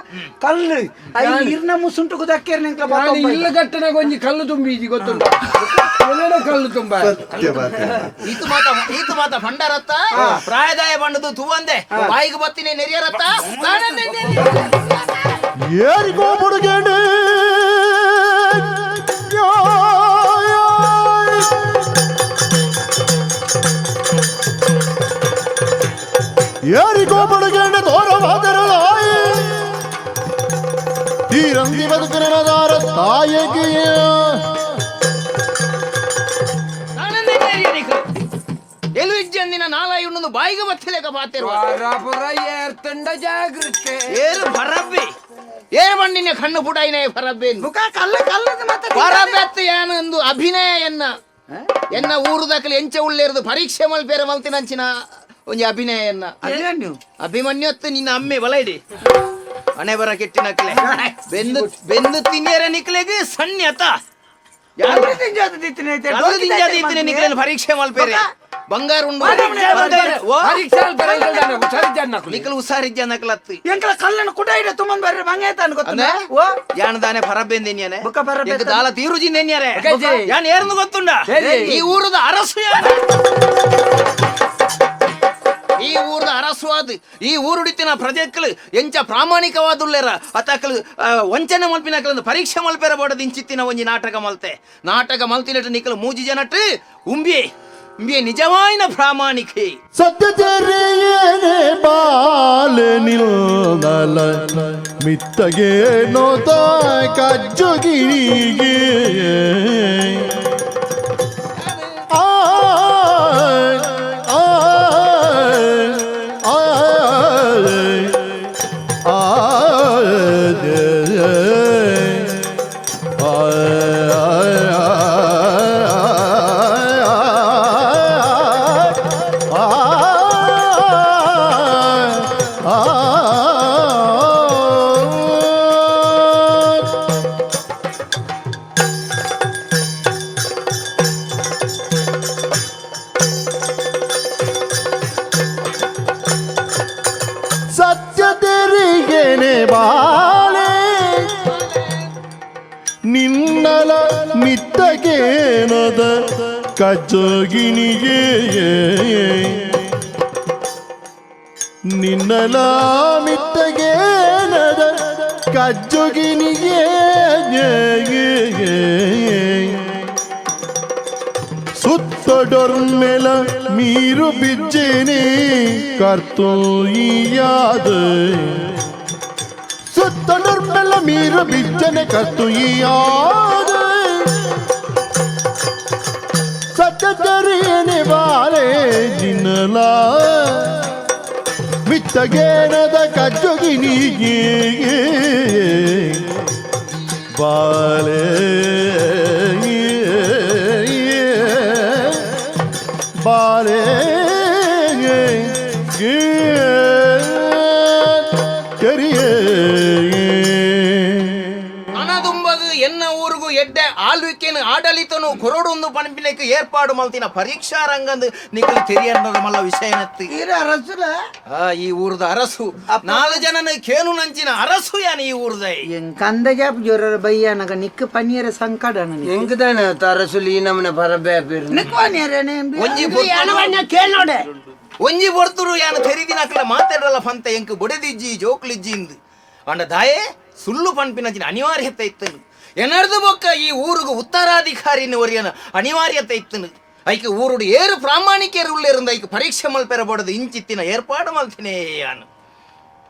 ಕಲ್ಲು ಐನ್ ಇರ್ನ ಮುಸುಂಟು ದಕ್ಕೇರ್ನ ಎಂಕ್ಲ ಪತೊಂಬ ಇಲ್ಲ ಗಟ್ಟನ ಒಂಜಿ ಕಲ್ಲು ತುಂಬಿ ಇಜ್ಜಿ ಗೊತ್ತುಂಟ ಎಲ್ಲೆಡೆ ಕಲ್ಲು ತುಂಬ ಈತು ಮಾತ ಈತು ಮಾತ ಭಂಡಾರತ್ತ ಪ್ರಾಯದಾಯ ಬಂಡದು ತೂವಂದೆ ಬಾಯಿಗೆ ಬತ್ತಿನೇ ನೆರಿಯರತ್ತ ಏರಿಗೋ ಬುಡುಗೇಡು ಏರಿಗೋ ಬುಡುಗೇಡು ತೋರವಾದರಳಾಯಿ ತೀರಂದಿ ಬದುಕಿನದಾರ ತಾಯಿಗೆ ಎಲು ಇಜ್ಜಂದಿನ ನಾಲಾಯುಣ್ಣು ಬಾಯಿಗೆ ಬತ್ತಿಲೇಕ ಬಾತಿರುವ ಏರ್ತಂಡ ಜಾಗೃತೆ ಏರು ಭರಬ್ಬಿ ಏರು ಮಣ್ಣಿನ ಕಣ್ಣು ಪುಡಾಯಿನೇ ಭರಬ್ಬೆ ಮುಖ ಕಲ್ಲು ಕಲ್ಲದ ಮಾತ ಪರಬೆತ್ತು ಯಾನೊಂದು ಅಭಿನಯ ಎನ್ನ ಎನ್ನ ಊರು ದಾಖಲೆ ಎಂಚ ಉಳ್ಳೇರುದು ಪರೀಕ್ಷೆ ಮಲ್ಪೇರ ಮಲ್ತಿನಂಚಿನ ಒಂಜಿ ಅಭಿನಯ ಎನ್ನ ಅಭಿಮನ್ಯು ಅಭಿಮನ್ಯತ್ತು ನಿನ್ನ ಅಮ್ಮೆ ಬಲ ಇಡಿ ಹಣೆ ಬರ ಕೆಟ್ಟಿನಕ್ಲೆ ಬೆಂದು ಬೆಂದು ತಿನ್ನಿಯರ ನಿಕ್ಲೆಗೆ ಸಣ್ಣ ಅತ ನಿಕ್ಲೆನ್ ಪರೀಕ್ಷೆ ಮಲ್ಪೇರೆ ಬಂಗಾರ ಉಂಡು ನಿಕ್ಲು ಹುಷಾರಿಜ್ಜ ನಕ್ಲತ್ತು ಎಂಕಲ ಕಲ್ಲನ್ನು ಕುಟ ಇಡ ತುಂಬನ್ ಬರ್ರಿ ಬಂಗಾಯ್ತಾನ ಗೊತ್ತುಂಡ ಓ ಯಾನ್ ದಾನೆ ಪರಬೆಂದಿನ್ಯಾನೆ ಬುಕ್ಕ ಪರಬೆ ಎಂಕ್ ದಾಲ ತೀರುಜಿಂದೆನ್ಯಾರೆ ಯಾನ್ ಏರ್ನು ಗೊತ್ತುಂಡ ಈ ಊರದ ಅರಸು ಯಾನ್ ಈ ಊರದ ಅರಸುವಾದ ಈ ಊರುಡಿತಿನ ಪ್ರಜೆಕ್ಲು ಎಂಚ ಪ್ರಾಮಾಣಿಕವಾದುಲ್ಲೇರ ಅತಕ್ಲು ವಂಚನೆ ಮಲ್ಪಿನಕ್ಲು ಪರೀಕ್ಷೆ ಮಲ್ಪೆರ ಬೋಡದ ಇಂಚಿತ್ತಿನ ಒಂಜಿ ನಾಟಕ ಮಲ್ತೆ ನಾಟಕ ಮಲ್ತಿನಟ್ಟು ನಿಕ್ಲು ಮೂಜಿ ಜನಟ್ಟು ಉಂಬಿ ಉಂಬಿ ನಿಜವಾಯಿನ ಪ್ರಾಮಾಣಿಕೆ ಸತ್ಯಚರ್ಯೇನೆ ಬಾಲೆ ನಿಲ್ದಲ ಮಿತ್ತಗೆ ನೋತ ಕಜ್ಜುಗಿರಿಗೆ ಆ ಆ ಆ ಆ ಸತ್ಯತೆರಿಗೆನೆ ಬಾಳೆ ನಿನ್ನಲ ಮಿತ್ತಗೇನದ ಕಜ್ಜಗಿನಿಗೆ ನಿನ್ನಲ ಮಿತ್ತಗೇನದ ಕಜ್ಜುಗಿನಿಗೆ ಸುತ್ತಡೊರ್ಮೆಲ ಮೀರು ಬಿಜ್ಜಿನಿ ಕರ್ತುಯಿಯಾದ ಸುತ್ತಡೊರ್ಮೆಲ ಮೀರು ಬಿಜ್ಜನೆ ಕರ್ತುಯಿಯಾದ ಸತ್ಯದರಿಯನೆ ಬಾಳೆ ನಿನ್ನಲ ಮಿತ್ತಗೇನದ ಕಜ್ಜುಗಿನಿಗೆ ಬಾಳೆ ಬಾಳೆ ಅನದುಂಬಗು ಎನ್ನ ಊರಿಗೂ ಎಡ್ಡೆ ಆಳ್ವಿಕೆನು ಆಡಳಿತನು ಕೊರಡೊಂದು ಪಣಪಿನಕ್ಕೆ ಏರ್ಪಾಡು ಮಲ್ತಿನ ಪರೀಕ್ಷಾ ರಂಗಂದು ನಿಕ್ಕಲು ತೆರಿಯನ್ನದ ಮಲ್ಲ ವಿಷಯನತ್ತಿ ಈರ ಅರಸುಲ ಆ ಈ ಊರದ ಅರಸು ನಾಲು ಜನನ ಕೇನು ನಂಚಿನ ಅರಸು ಯಾನ್ ಈ ಊರ್ದ ಎಂಕಂದ ಜಾಪ್ ಜೋರರ ಬಯ್ಯನಗ ನಿಕ್ಕ ಪನಿಯರ ಸಂಕಡ ಎಂಕದಾನೆ ಅರಸುಲಿ ಈ ನಮ್ಮನೆ ಪರಬೆ ನಿಕ್ ಪನಿಯರನೆ ಒಂಜಿ ಕೇಳೋಡೆ ಒಂಜಿ ಬರ್ತುರು ಯಾನ್ ತೆರಿದಿನಕ್ಲ ಮಾತಾಡಲ್ಲ ಫಂತ ಎಂಕ್ ಬೊಡೆದಿಜ್ಜಿ ಜೋಕ್ಲಿಜ್ಜಿ ಇಂದು ಅಂಡ ದಾಯೆ ಸುಳ್ಳು ಪನ್ಪಿನಂಚಿನ ಅನಿವಾರ್ಯತೆ ಇತ್ತನು ಎನರ್ದು ಬೊಕ್ಕ ಈ ಊರುಗು ಉತ್ತರಾಧಿಕಾರಿನ ಒರಿಯನ ಅನಿವಾರ್ಯತೆ ಇತ್ತನು ಐಕೆ ಊರುಡು ಏರು ಪ್ರಾಮಾಣಿಕೆಯರು ಉಳ್ಳೇರಿಂದ ಐಕೆ ಪರೀಕ್ಷೆ ಮಲ್ಪೆರ ಬೋಡದು ಇಂಚಿತ್ತಿನ ಏರ್ಪಾಡು ಮಲ್ತಿನೇ ಯಾನು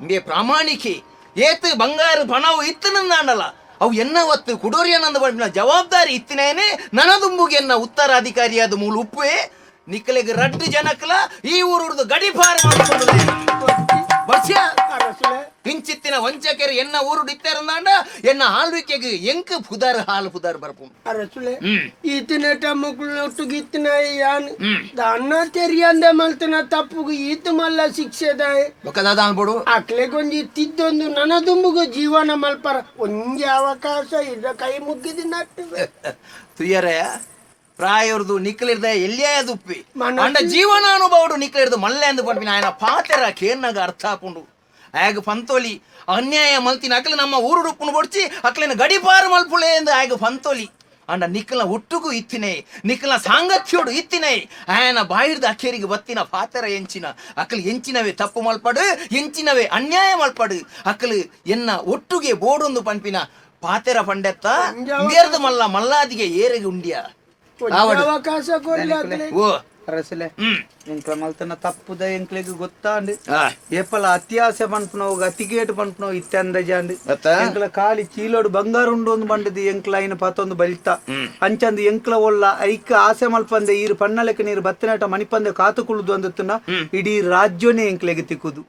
ಇಂಬೆ ಪ್ರಾಮಾಣಿಕೆ ಏತು ಬಂಗಾರು ಪಣವು ಇತ್ತನು ನಾನಲ್ಲ ಅವು ಎನ್ನ ಒತ್ತು ಕುಡೋರಿಯನಂದ ಪನ್ಪಿನ ಜವಾಬ್ದಾರಿ ಇತ್ತಿನೇನೆ ನನದುಂಬುಗೆ ಎನ್ನ ಉತ್ತರಾಧಿಕಾರಿಯಾದ ಮೂಲ ಉಪ್ಪುವೆ ನಿಕ್ಕಲೆಗ್ ರಡ್ಡು ಜನಕ್ಲ ಈ ಊರುಡ್ದು ಗಡಿಪಾರ ಮಾಡಿಕೊಂಡು ವರ್ಷ ಇಂಚಿತ್ತಿನ ವಂಚಕರು ಎನ್ನ ಊರು ಇತ್ತಾರಂದಾಂಡ ಎನ್ನ ಆಳ್ವಿಕೆಗೆ ಎಂಕ್ ಪುದಾರ್ ಹಾಲು ಪುದಾರ್ ಬರ್ಪು ಅರಸುಲೆ ಈತನ ಮಕ್ಕಳು ಇತ್ತಿನ ಯಾನ್ ಅನ್ನ ತೆರಿಯಂದೆ ಮಲ್ತನ ತಪ್ಪುಗು ಈತ ಮಲ್ಲ ಶಿಕ್ಷೆದಾಯ ಬೊಕ್ಕದಾದ ಅನ್ಬೋಡು ಅಕ್ಲೆಗೊಂಜಿ ತಿದ್ದೊಂದು ನನದುಂಬುಗು ಜೀವನ ಮಲ್ಪರ ಒಂಜಿ ಅವಕಾಶ ಇದ ಕೈ ಮುಗ್ಗಿದ ನಟ್ಟು ತುಯ್ಯರಯ ಪ್ರಾಯರ್ದು ನಿಕ್ಕಲಿರ್ದ ಎಲ್ಲಿಯ ದುಪ್ಪಿ ಅಂಡ ಜೀವನಾನುಭವಡು ನಿಕ್ಕಲಿರ್ದು ಮಲ್ಲೆ ಅಂದು ಪನ್ಪಿನ ఆయన ಪಾತೆರ ಕೇರ್ನಾಗ ಅರ್ಥ ಹಾಕೊಂಡು ಆಗ ಪಂತೋಲಿ ಅನ್ಯಾಯ ಮಲ್ತಿನ ಅಕ್ಲೆ ನಮ್ಮ ಊರು ರುಪ್ಪುನು ಬೊಡ್ಚಿ ಅಕ್ಲೆನ ಗಡಿಪಾರು ಮಲ್ಪುಳೆ ಎಂದು ಆಗ ಪಂತೋಲಿ ಅಂಡ ನಿಕ್ಕಲ ಒಟ್ಟುಗು ಇತ್ತಿನೇ ನಿಕ್ಕಲ ಸಾಂಗತ್ಯೋಡು ಇತ್ತಿನೇ ಆಯನ ಬಾಯಿರ್ದ ಅಖೇರಿಗೆ ಬತ್ತಿನ ಪಾತೆರ ಎಂಚಿನ ಅಕ್ಲು ಎಂಚಿನವೇ ತಪ್ಪು ಮಲ್ಪಡು ಎಂಚಿನವೇ ಅನ್ಯಾಯ ಮಲ್ಪಡು ಅಕ್ಲು ಎನ್ನ ಒಟ್ಟುಗೆ ಬೋಡೊಂದು ಪನ್ಪಿನ ಪಾತೆರ ಪಂಡೆತ್ತ ಮೇರ್ದು ಮಲ್ಲ ಮಲ್ಲಾದಿಗೆ ಏರಿಗೆ ಉಂಡಿಯ ಅವಕಾಶ ಕೊಡ್ಲಿ ಓ ಅರಸಲೆ ಎಂಕ್ಲ ಮಲ್ತನ ತಪ್ಪುದ ಎಂಕ್ಲೆಗ್ ಗೊತ್ತಾಂಡ್ ಏಪಲ ಅತ್ಯಾಸೆ ಪನ್ಪುನವು ಅತಿಗೇಟು ಪನ್ಪುನವು ಇತ್ತಂದಜಾಂಡ್ ಎಂಕ್ಲ ಖಾಲಿ ಚೀಲೋಡು ಬಂಗಾರ ಉಂಡು ಒಂದು ಬಂಡದು ಎಂಕ್ಲ ಐನ ಪತ್ತೊಂದು ಬಲಿತ ಅಂಚಂದು ಎಂಕ್ಲ ಒಲ್ಲ ಐಕ್ ಆಸೆ ಮಲ್ಪಂದೆ ಈರು ಪಣ್ಣಲೆಕ್ಕ ನೀರು ಬತ್ತಿನಾಟ ಮಣಿಪಂದೆ ಕಾತು ಕುಳುದು ಅಂದತ್ತನ ಇಡೀ ರಾಜ್ಯನೇ ಎಂಕ್ಲೆಗ್ ತಿಕ್ಕುದು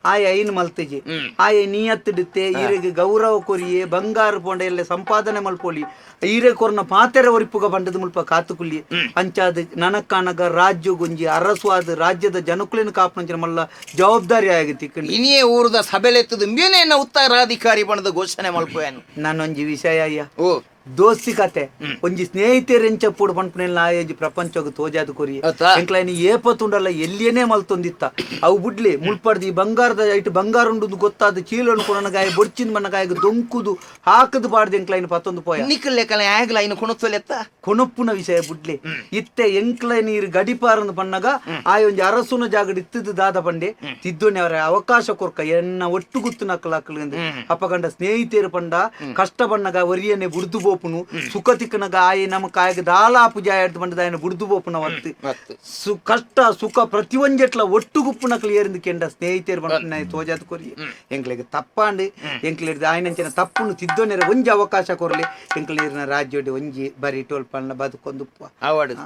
ಆಯ ಐನ್ ಮಲ್ತಜೆ ಆಯ ನೀಯತ್ತಿಡುತ್ತೆ ಈರೆಗೆ ಗೌರವ ಕೊರಿಯೆ ಬಂಗಾರ ಪೋಂಡ ಎಲ್ಲ ಸಂಪಾದನೆ ಮಲ್ಪೊಲಿ ಈರೆ ಕೊರ್ನ ಪಾತೆರ ಒರಿಪುಗ ಬಂಡದು ಮುಲ್ಪ ಕಾತುಕುಲಿ ಅಂಚಾದ ನನಕಾನಗ ರಾಜ್ಯ ಗುಂಜಿ ಅರಸುವಾದ ರಾಜ್ಯದ ಜನಕುಲಿನ ಕಾಪನಂಚಿನ ಮಲ್ಲ ಜವಾಬ್ದಾರಿ ಆಗಿತ್ತು ಇನಿಯೇ ಊರದ ಸಭೆಲೆತ್ತದು ಮೇನೇನ ಉತ್ತರಾಧಿಕಾರಿ ಬಣದ ಘೋಷಣೆ ಮಲ್ಪುವೆನು ನಾನೊಂಜಿ ವಿಷಯ ಅಯ್ಯ ಓ ದೋಸ್ತಿ ಕತೆ ಒಂಜಿ ಸ್ನೇಹಿತರೆಂಚ ಪೂಡು ಪನ್ಪುನೆಲ್ಲ ಆಯಂಜಿ ಪ್ರಪಂಚಗ್ ತೋಜಾದ ಕೊರಿ ಎಂಕ್ಲೈನ್ ಏಪತ್ತುಂಡಲ್ಲ ಎಲ್ಲಿಯೇ ಮಲ್ತೊಂದಿತ್ತ ಅವು ಬುಡ್ಲಿ ಮುಲ್ಪಡ್ದು ಈ ಬಂಗಾರದ ಐಟ್ ಬಂಗಾರ ಉಂಡು ಗೊತ್ತಾದ ಚೀಲನ್ನು ಕೊಡನಗಾಯ ಬೊಡ್ಚಿನ ಮನ್ನಗಾಯಗ ದೊಂಕುದು ಹಾಕದು ಬಾಡ್ದು ಎಂಕ್ಲೈನ್ ಪತ್ತೊಂದು ಪೋಯ ನಿಕ್ಕಲೆಕ್ಕಲ ಆಗ್ಲ ಐನು ಕೊಣತ್ತೊಲೆತ್ತ ಕೊಣಪ್ಪುನ ವಿಷಯ ಬುಡ್ಲಿ ಇತ್ತೆ ಎಂಕ್ಲ ನೀರು ಗಡಿಪಾರಂದು ಪಣ್ಣಗ ಆಯೊಂಜಿ ಅರಸುನ ಜಾಗಡ್ ಇತ್ತದು ದಾದ ಪಂಡೆ ತಿದ್ದೋನೆ ಅವರ ಅವಕಾಶ ಕೊರ್ಕ ಎನ್ನ ಒಟ್ಟು ಗುತ್ತು ನಕ್ಕಲಾಕಲು ಅಪ್ಪಗಂಡ ಸ್ನೇಹಿತರು ಪಂಡ ಕಷ್ಟ ಪಣ್ಣಗ ಒರಿಯನೆ ಬುಡ್ದು ಬೋಪುನು ಸುಖ ತಿಕ್ಕನಗ ಆಯೆ ನಮ್ಮ ಕಾಯಗ ದಾಲಾ ಪೂಜೆ ಆಯ್ತು ಬಂದದ ఆయన ಬುಡ್ದು ಬೋಪುನ ವತ್ತು ಕಷ್ಟ ಸುಖ ಪ್ರತಿಯೊಂಜೆಟ್ಲ ಒಟ್ಟು ಗುಪ್ಪುನಕಲು ಏರಿಂದು ಕೆಂಡ ಸ್ನೇಹಿತರು ಬಂಡ ತೋಜಾದ ಕೊರಿ ಎಂಕ್ಲೆಗ್ ತಪ್ಪಾಂಡ್ ಎಂಕ್ಲೆಡ್ದು ಆಯ್ನಂಚಿನ ತಪ್ಪುನು ತಿದ್ದೋನೆರ ಒಂಜಿ ಅವಕಾಶ ಕೊರ್ಲಿ ಎಂಕ್ಲೇರಿನ ರಾಜ್ಯೋಡಿ ಒಂಜಿ ಬರಿ ಟೋಲ್ ಪಣ್ಣ ಬದುಕೊಂದು ಆವಡು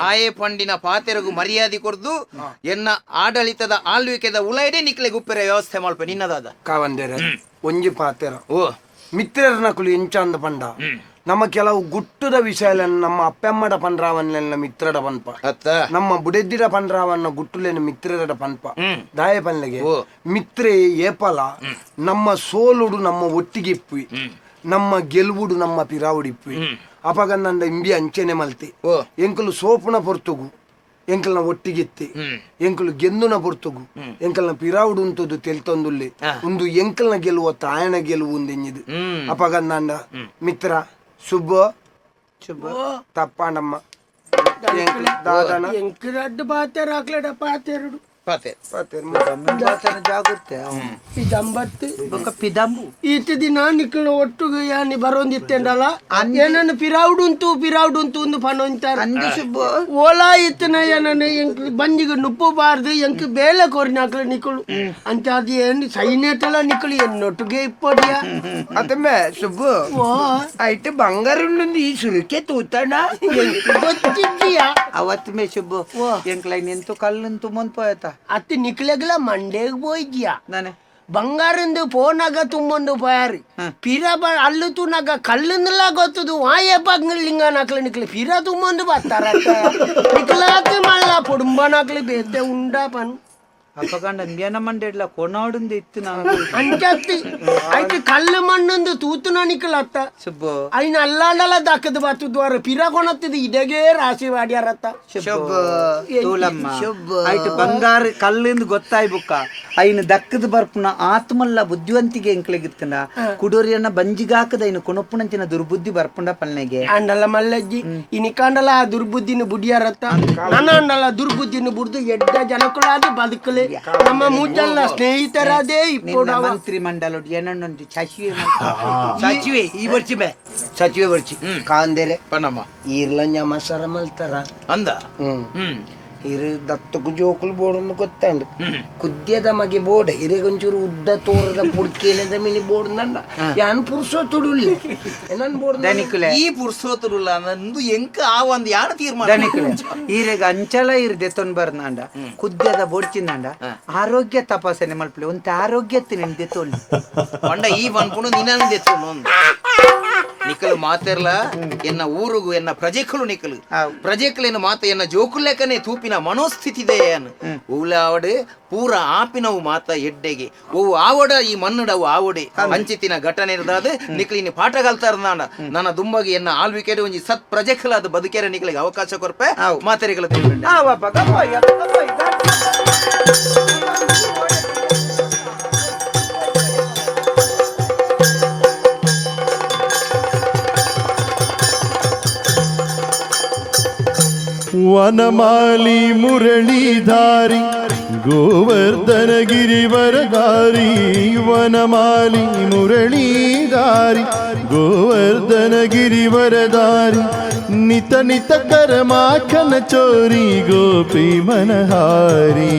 ಆಯೆ ಪಂಡಿನ ಪಾತೆರಗು ಮರ್ಯಾದೆ ಕೊರ್ದು ಎನ್ನ ಆಡಳಿತದ ಆಳ್ವಿಕೆದ ಉಲೈಡೆ ನಿಕ್ಲೆ ಗುಪ್ಪೆರ ವ್ಯವಸ್ಥೆ ಮಲ್ಪ ನಿನ್ನದಾದ ಕಾವಂದೇರ ಒಂಜಿ ಪಾತೆರ ಓ ಮಿತ್ರರನಕುಲು ಎಂಚಂದ ಪಂಡ ನಮ್ಮ ಕೆಲವು ಗುಟ್ಟದ ವಿಷಯಗಳನ್ನು ನಮ್ಮ ಅಪ್ಪೆಮ್ಮಡ ಪಂಡ್ರಾವನ್ನೆಲ್ಲ ಮಿತ್ರಡ ಪನ್ಪ ನಮ್ಮ ಬುಡೆದ್ದಿಡ ಪಂಡ್ರಾವನ್ನ ಗುಟ್ಟುಲೇನ ಮಿತ್ರರಡ ಪನ್ಪ ದಾಯ ಪನ್ಲೆಗೆ ಮಿತ್ರೇ ಏಪಲ ನಮ್ಮ ಸೋಲುಡು ನಮ್ಮ ಒಟ್ಟಿಗೆ ಇಪ್ಪಿ ನಮ್ಮ ಗೆಲುವುಡು ನಮ್ಮ ಪಿರಾವುಡಿಪ್ಪಿ ಅಪಗಂದಂಡ ಇಂಬಿ ಅಂಚೆನೆ ಮಲ್ತಿ ಎಂಕಲು ಸೋಪುನ ಪೊರ್ತುಗು ಎಂಕಲ್ನ ಒಟ್ಟಿಗಿತ್ತಿ ಎಂಕಲು ಗೆಂದುನ ಪೊರ್ತುಗು ಎಂಕಲ್ನ ಪಿರಾವುಡು ಉಂಟುದು ತೆಲ್ತೊಂದುಲ್ಲೆ ಒಂದು ಎಂಕಲ್ನ ಗೆಲುವ ತಾಯನ ಗೆಲುವು ಉಂದೆಂಜಿದು ಅಪಗಂದಂಡ ಮಿತ್ರ ಸುಬ್ಬ ತಪ್ಪಾಂಡಮ್ಮ ದಾದನ ಎಂಕರಡ್ಡು ಪಾತೆರ ಆಕ್ಲೆಡ ಪಾತೆರಡು ಈತ ದಿನ ನಿಕ್ಕಳ ಒಟ್ಟುಗು ಯಾನಿ ಬರೋಂದಿತ್ತೆಂಡಲ್ಲ ಏನನ್ನು ಪಿರಾವುಡುಂತು ಪಿರಾವುಡುಂತು ಒಂದು ಪನೊಂತಾರ ಓಲಾ ಇತ್ತನ ಏನನ್ನು ಎಂಕ್ ಬಂಜಿಗೆ ನುಪ್ಪು ಬಾರ್ದು ಎಂಕ್ ಬೇಲೆ ಕೋರಿನಾಕ್ಲ ನಿಕ್ಕಳು ಅಂತ ಅದು ಏನು ಸೈನ್ಯಟಲ ನಿಕ್ಕಳು ಎನ್ನೊಟ್ಟಿಗೆ ಇಪ್ಪಡಿಯ അതമ്മ സുബ്ബു ആയിട്ട് ಬಂಗಾರ ಈ ಸುರುಕೆ ತೂತಣ ಗೊತ್ತಿದ್ದೀಯಾ ಅವತ್ತು ಮೇ ಸುಬ್ಬು ಎಂಕ್ಲೈನ್ ಎಂತು ಕಲ್ಲು ತುಂಬೊಂದು ಪೋಯತ ಅತ್ತು ನಿಕ್ಲೆಗ್ಲ ಮಂಡೇಗ್ ಪೋಯಿದ್ಯಾ ನಾನೆ ಬಂಗಾರಂದು ಪೋನಾಗ ತುಂಬೊಂದು ಪೋಯಾರಿ ಪಿರ ಅಲ್ಲು ತೂನಾಗ ಕಲ್ಲುಂದಲ ಗೊತ್ತದು ವಾಯ ಪಂಗಲಿಂಗನಾಕ್ಲ ನಿಕ್ಲೆ ಪಿರ ತುಂಬೊಂದು ಬರ್ತಾರ ನಿಕ್ಲಾಕ ಮಲ್ಲ ಪುಡುಂಬನಾಕ್ಲಿ ಬೇತೆ ಉಂಡಾ ಪನ್ ಅಪ್ಪಗಂಡ ಅಂಬ್ಯಾನ ಮಂಡೆಡ್ಲ ಕೊನಾಡುಂದು ಇತ್ತು ನಾನು ಅಂಚತ್ತಿ ಆಯ್ತು ಕಲ್ಲು ಮಣ್ಣೊಂದು ತೂತುನ ನಿಕ್ಲತ್ತ ಸುಬ್ಬು ಐನ ಅಲ್ಲಾಂಡಲ ದಕ್ಕದು ಬತ್ತುದ್ವಾರ ಪಿರ ಕೊಣತ್ತಿದ್ ಇಡಗೇ ರಾಶಿ ವಾಡ್ಯಾರತ್ತ ತೂಲಮ್ಮ ಆಯ್ತು ಬಂಗಾರ ಕಲ್ಲಿಂದ ಗೊತ್ತಾಯ್ ಬುಕ್ಕ ಐನ ದಕ್ಕದ ಬರ್ಪುನ ಆತ್ಮಲ್ಲ ಬುದ್ಧಿವಂತಿಗೆ ಎಂಕ್ಲೆಗಿತ್ತಂಡ ಕುಡೋರಿಯನ್ನ ಬಂಜಿಗಾಕದ ಐನ ಕೊಣಪ್ಪುನಂಚಿನ ದುರ್ಬುದ್ಧಿ ಬರ್ಪುಂಡ ಪಲ್ನೆಗೆ ಅಂಡಲ ಮಲ್ಲಜ್ಜಿ ಇನಿಕಾಂಡಲ ಆ ದುರ್ಬುದ್ಧಿನ ಬುಡಿಯಾರತ್ತ ನನ್ನ ಅಂಡಲ ದುರ್ಬುದ್ಧಿನ ಬುಡ್ದು ಎಡ್ಡ ಜನಕುಲಾದ ಬದುಕಲೆ ನಮ್ಮ ಮೂಜಲ್ಲ ಸ್ನೇಹಿತರಾದೇ ಇಪ್ಪೋಡ ಮಂತ್ರಿ ಮಂಡಲ ಏನನ್ನೊಂದು ಸಚಿವೆ ಸಚಿವೆ ಈ ಬರ್ಚಿ ಬೇ ಸಚಿವೆ ಬರ್ಚಿ ಕಾಂದೇರೆ ಪನ್ನಮ್ಮ ಈರ್ಲ ನ್ಯಾಮಸರ ಮಲ್ತಾರ ಅಂದ ಇರು ದತ್ತಕು ಜೋಕುಲು ಬೋಡೊಂದು ಗೊತ್ತಾಂಡು ಕುದ್ಯದ ಮಗೆ ಬೋಡ ಇರೆಗೊಂಚೂರು ಉದ್ದ ತೋರದ ಪುಡ್ಕೇನದ ಮಿನಿ ಬೋಡ್ನಂಡ ಯಾನ್ ಪುರ್ಸೊತ್ತುಡುಲ್ಲೆ ನನ್ ಬೋಡ್ ದನಿಕುಲೆ ಈ ಪುರ್ಸೋತುರುಲ್ಲ ಅಂದು ಎಂಕ ಆ ಒಂದು ಯಾನ ತೀರ್ಮಾನ ದನಿಕುಲೆ ಈರೆಗ್ ಅಂಚಲ ಇರ್ ದೆತ್ತೊನ್ ಬರ್ನಾಂಡ ಕುದ್ಯದ ಬೊಡ್ಚಿಂದಾಂಡ ಆರೋಗ್ಯ ತಪಾಸಣೆ ಮಲ್ಪಲೆ ಒಂತೆ ಆರೋಗ್ಯ ತಿನ್ ದೆತ್ತೊಲ್ಲಿ ಪಂಡ ಈ ಪನ್ಪುನು ನಿನ್ನನ್ನು ದೆತ್ತೊನು ನಿಕಲು ಮಾತೆರ್ಲ ಎನ್ನ ಊರುಗು ಎನ್ನ ಪ್ರಜೆಕುಲು ನಿಕಲು ಪ್ರಜೆಕುಲೇನು ಮಾತ ಎನ್ನ ಜೋಕುಲೆಕನೆ ತೂಪಿನ ಮನೋಸ್ಥಿತಿ ಅನ್ ಆವಡು ಪೂರ ಆಪಿನವು ಮಾತ ಎಡ್ಡೆಗೆ ಓ ಆವಡ ಈ ಮಣ್ಣುಡವು ಆವಡೆ ಅಂಚಿತಿನ ಘಟನೆ ಇರ್ದಾದ ನಿಕಲಿನಿ ಪಾಠ ಕಲ್ತಾರ್ದಾಂಡ ನನ್ನ ದುಂಬಗೆ ಎನ್ನ ಆಳ್ವಿಕೆಡೆ ಒಂಜಿ ಸತ್ ಪ್ರಜೆಕುಲಾದ ಬದುಕೆರೆ ನಿಕಲಿಗೆ ಅವಕಾಶ ಕೊರ್ಪೆ ಮಾತೆರೆಗಳ ವನಮಾಲಿ ಮುರಳೀಧಾರಿ ಗೋವರ್ಧನ ಗಿರಿವರಧಾರಿ ವನಮಾಲಿ ಮುರಳೀಧಾರಿ ಗೋವರ್ಧನ ಗಿರಿವರಧಾರಿ ನಿತ ನಿತ ಕರ ಮಾಖನ ಚೋರಿ ಗೋಪಿ ಮನಹಾರಿ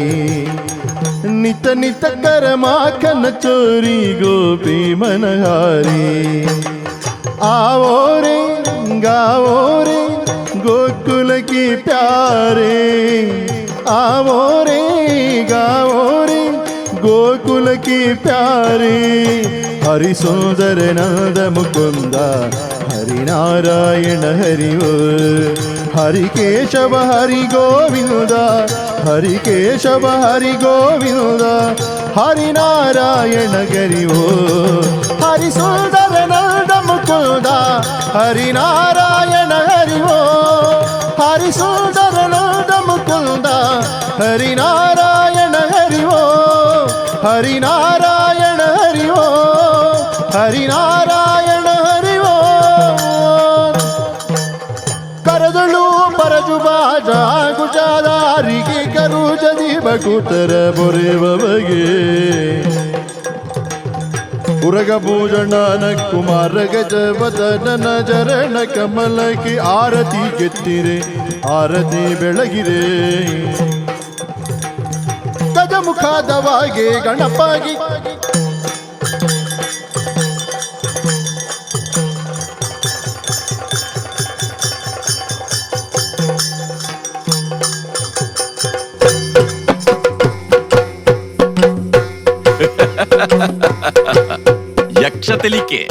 ನಿತ ನಿತ ಕರ ಮಾಖನ ಚೋರಿ ಗೋಪಿ ಮನಹಾರಿ आवो रे गावो रे गोकुल की प्यारे आवो रे गावो रे गोकुल की प्यारे हरि सुंदर नंद मुकुंद हरि नारायण हरि ओ हरि केशव हरि गोविंद हरि केशव हरि गोविंद हरि नारायण हरि ओ हरि सुंदर नंद मुकुंद हरि नारायण हरि ओ हरि सुंदर नंद मुकुंद हरि नारायण हरि ओ हरि नारायण हरि ओ हरि नारायण हरि ओ ಕರದಳು ಪರಜುಬಾಜ ಕುಶಾದಾರಿಗೆ ಕರುಜದಿ ಬಕುತರ ಬೊರೆವಗೆ ಉರಗಭೂಷಣನ ಕುಮಾರ ಗಜವದನ ಚರಣ ಕಮಲಕ್ಕೆ ಆರತಿ ಕೆತ್ತಿರೆ ಆರತಿ ಬೆಳಗಿರೆ ಗಜಮುಖದವಾಗೆ ಗಣಪಗಿ ಯಕ್ಷ ತೆಲಿಕೆ.